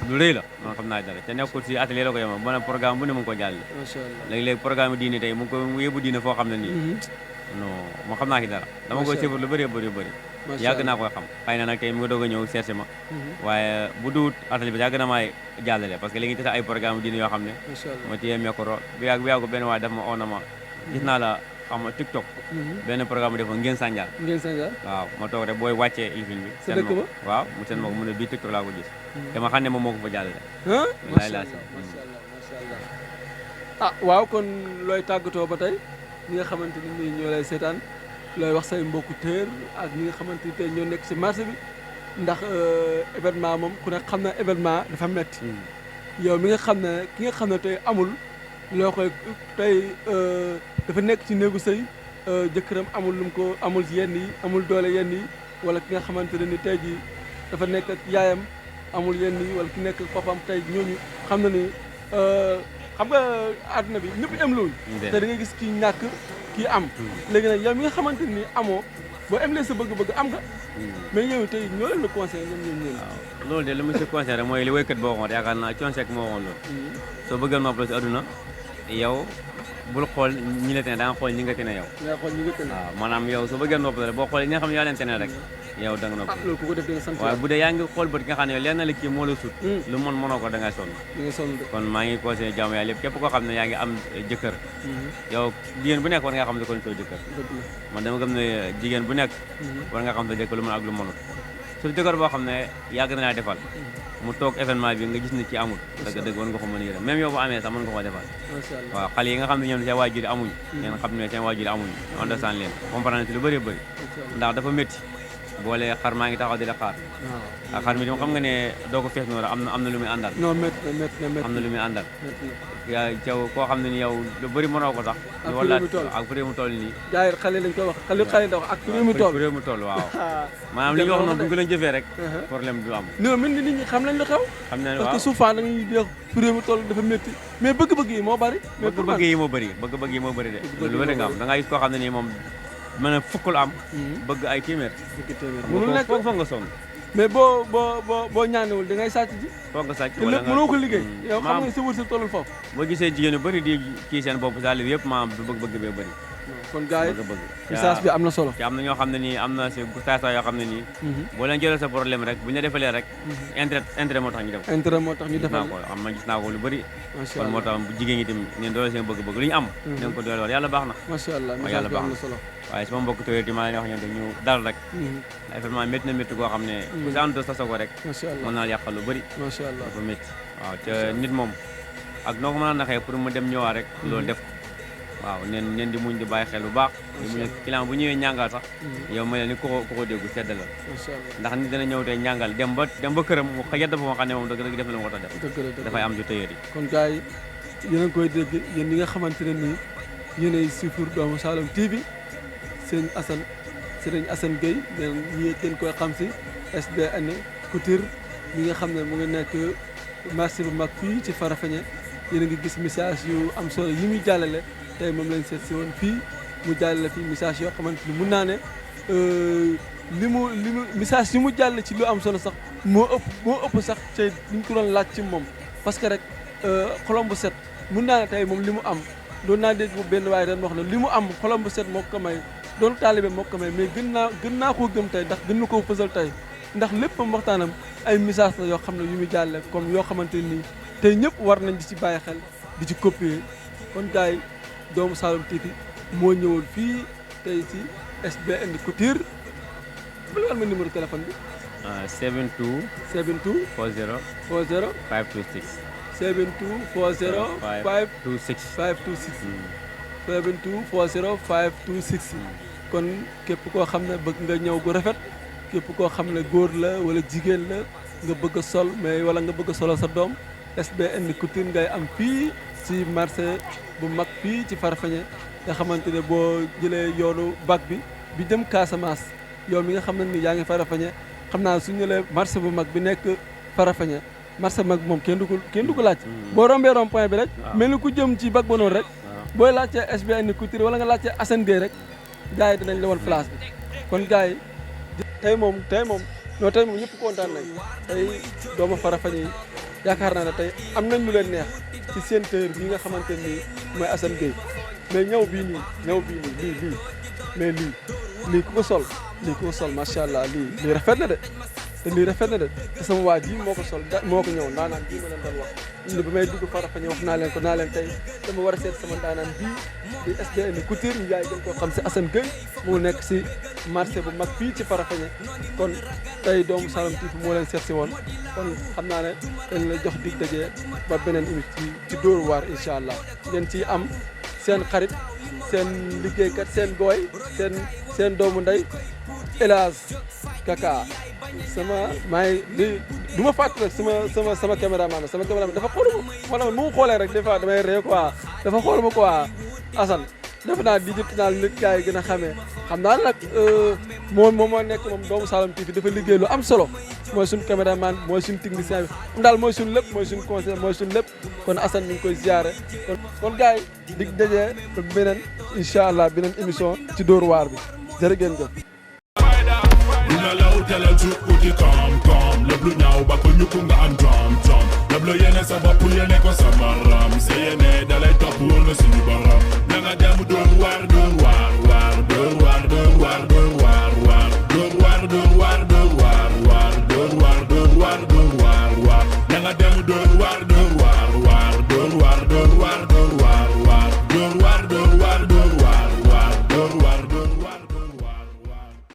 lu rëy la man xam naa dara te nekkul si atelier la ko yema bona programme bu ne mu ngi ko jàll macha allah léegi-léegi programme diine tey mu ngi ko yóbbu diine foo xam ne nii non ma xam naa ki dara dama koy sifar lu bëri yàgg naa koy xam xëy na nag tey mu ngi doog a ñëw seet si ma waaye bu duut atelier bi yàgg na maay jàllale parce que léegi tata ay programme diine yoo xam ne ma téye micro bi yàgg benn waaye daf ma oo na ma gis naa la xam nga TikTok benn programme defoon ngeen sànjaar waaw ma toog rek booy wàccee ilifin bi seen ma ko waaw mu seen ma ko mu ne bii TikTok laa ko gis te ma xam ne moom moo ko fa jàllale wallaay laa si waaw kon looy tàggatoo ba tey ñi nga xamante ni nii ñoo lay seetaan looy wax say mbokku téer ak ñi nga xamante ni tey ñoo nekk si marché bi ndax événement moom ku ne xam na événement dafa metti yow mi nga xam ne ki nga xam ne tey amul loo koy tey dafa nekk ci néegu sëy jëkkëram amul lu mu ko amul yenn yi amul doole yenn yi wala ki nga xamante ne ni tey jii dafa nekk ak yaayam amul yenn yi wala ki nekk ak papam tey ñooñu xam na ni xam nga àdduna bi ñëpp am loolu te da ngay gis kii ñàkk kii am léegi nag yow mi nga xamante ni amoo boo am leen sa bëgg-bëgg am nga mais yow tey ñoo leen la conseillé ñoom waaw loolu de li mu si conseillé rek mooy li woykat boo waxoon yaakaar naa Thione Seck moo waxoon loolu soo bëggee noppaloo si adduna yow bul xool ñi la tene da nga xool ñi nga tene yow waaw maanaam yow soo bëggee noppaloo boo xoolee ñi nga xam ne yaa leen tene rek yow da nga noppal loolu ku ko def da nga sant waaye bu dee yaa ngi xool bët nga xam ne yow leen na la kii moo la sut lu mën mënoo ko da ngay sonn kon maa ngi conseillé jaamu yàlla lépp képp koo xam ne yaa ngi am jëkkër yow jigéen bu nekk war nga xam ne kon soo jëkkër man dama gëm ne jigéen bu nekk war nga xam sa jëkkër lu mën ak lu mënut su jëkkër boo xam ne yàgg na laa defal mu toog événement bi nga gis ne ci amul dëgg war nga ko mën a yërëm même yow bu amee sax mën nga ko defal waaw xale yi nga xam ne ñoom seen waajur amuñ ngeen xam ne seen waajur amuñ understand leen comprendre ci lu bëri bëri ndax dafa métti boole xar maa ngi taxaw di la xaar ak xar mi moom xam nga ne doo ko fees noonu am na lu muy àndal am na lu muy àndal yaa caw koo xam ne ni yow lu bëri mënoo ko sax wala ak fu réew mu toll nii gars yi xale lañ koy wax xale da wax ak fu réew mu toll waaw maanaam li ñu wax noonu bu ñu ko leen jëfee rek problème du am non min nit ñi xam nañ la xew xam nañ parce que souvent da ngay def fu réew mu toll dafa métti mais bëgg-bëgg yi moo bëri bëgg-bëgg yi moo bëri de lu bëri nga am da nga gis koo xam ne nii moom mën a fukkul am bëgg ay téeméer mënul nekk foog nga sonn mais boo ñaanewul da ngay sàcc ji foog nga sàcc wala nga mënoo ko liggéey yow xam nga sa wërsëg tollul foofu boo gisee jigéen yu bëri di kii seen bopp sali bi yëpp maam du bëgg-bëgg bee bëri kon gars yi bëgg-bëgg message bi am na solo ci am na ñoo xam ne nii am na si saa yoo xam ne nii boo leen jëlee sa problème rek bu ñu la defalee rek intérêt moo tax ñu def intérêt moo tax ñu defal ko xam ma gis naa ko lu bëri macha kon moo allah tax bu jigéen ñi tamit neen doole seen bëgg-bëgg lu ñu am nañ ko doole war yàlla baax na macha allah waaw message yàlla bi am baax na na solo waaye sama mbokk tawéer yi maa leen wax ñoom ñu dal rek effectivement métti na métti koo xam ne ku si ànd sa ko rek macha allah mën naa yàqal lu bëri macha allah dafa métti waaw te nit moom ak noo ko mën a naxee pour mu dem ñëwaat rek loolu def waaw neen di muñ di bàyyi xel bu baax di muñ client bu ñëwee ñàngal sax yow ma ne ni ku ko déggu sedd la macha allah ndax nit dina ñëw tey ñàngal dem ba këram mu yedd fa moo xam ne moom dëgg def na lu mu war a def dëgg la dafay am ju tëyër yi kon gars yi yéen a ngi koy dégg yéen ñi nga xamante ne nii yéenay suivre Doomu Saloum TV sëñ Assane Gueye ñi gën koy xam si SBN Couture mi nga xam ne mu ngi nekk marché bu mag fii ci Farafeñe yéen a ngi gis message yu am solo yi muy jàllale tey moom lañ seet si woon fii mu jàllale fii message yoo xamante ni mun naa ne li mu message yi mu jàll ci lu am solo sax moo ëpp sax te duñ ko doon laaj ci moom parce que rek xolom bu set mun naa ne tey moom li mu am doon naa dégg benn waaye ren wax na li mu am xolom bu set moo ko may doon taalibe moo ko may mais gën naa koo gëm tey ndax gën na koo fësal tey ndax lépp am waxtaanam ay message la yoo xam ne yu muy jàlle comme yoo xamante nii tey ñëpp war nañ di ci bàyyi xel di ci copier kon gars yi Doomu Saloum TV moo ñëwoon fii tey ci SBN Couture bu la ma numéro téléphone bi 72 72 40 40 526 72 40 526 526 72 40 526 kon képp koo xam ne bëgg nga ñëw gu rafet képp koo xam ne góor la wala jigéen la nga bëgg a sol mais wala nga bëgg a solal sa doom SBN Couture ngay am fii ci marché bu mag fii ci Farafeñe nga xamante ne boo jëlee yoonu bac bi dem Casamance yow mi nga xam ne ni yaa ngi Farafeñe xam naa su ñu lee marché bu mag bi nekk Farafeñe marché mag moom kenn du ko laaj boo rombee rond point bi rek mel ni ku jëm ci bac ba noonu rek booy laajtee SBN Couture wala nga laajtee Assane Gueye rek gars yi dinañ la woon place bi kon gars yi tey moom ñëpp kontaan nañ tey doomu Farafeñe yi yaakaar naa ne tey am nañ lu leen neex ci seen tailleur bi nga xamante ni mooy Assane Gueye mais ñëw bii nii lii mais lii ku ko sol macha allah lii rafet na de te lii rafet na de te sama waa ji moo ko sol moo ko ñëw ndaanaan bii ma leen doon wax ni ba may dugg Farafeñe wax naa leen tey dama war a seet sama ndaanaan bii di SBN Couture ñu yaay gën koo xam si Assane Gueye mu nekk si marché bu mag fii ci Farafeñe kon tey Doomu Saloum TV moo leen seet si woon kon xam naa ne dañ la jox dig daje ba beneen émission ci Dóor waar incha allah ngeen ciy am seen xarit seen liggéeykat seen booy seen doomu ndey El Hadj Kaka du ma fàttali rek sama caméraman dafa xool ma mu xoolee rek des fois damay ree quoi dafa xool ma quoi Assane def naa digital nit gars yi gën a xamee xam naa nag moom moo nekk moom Doomu Saloum TV dafa liggéey lu am solo mooy suñu caméraman mooy suñu technicien bi am daal mooy suñu lépp mooy suñu conseil mooy suñu lépp kon Assane ñu ngi koy ziare kon gars yi dig dajee ba beneen incha allah beneen émission ci Dóor waar bi jërë ngeen jëf Dina law tele juk uti kom lépp lu ñaaw ba ko ñukku nga am jom lépp lu yene sa bopp yene ko sa maram sa yene dalay topp wóor na suñu baram na nga dem Dóor waar Dóor waar Dóor waar Dóor waar Dóor waar Dóor waar Dóor waar Dóor waar Dóor waar Dóor waar Dóor waar na nga dem Dóor waar Dóor waar Dóor waar Dóor waar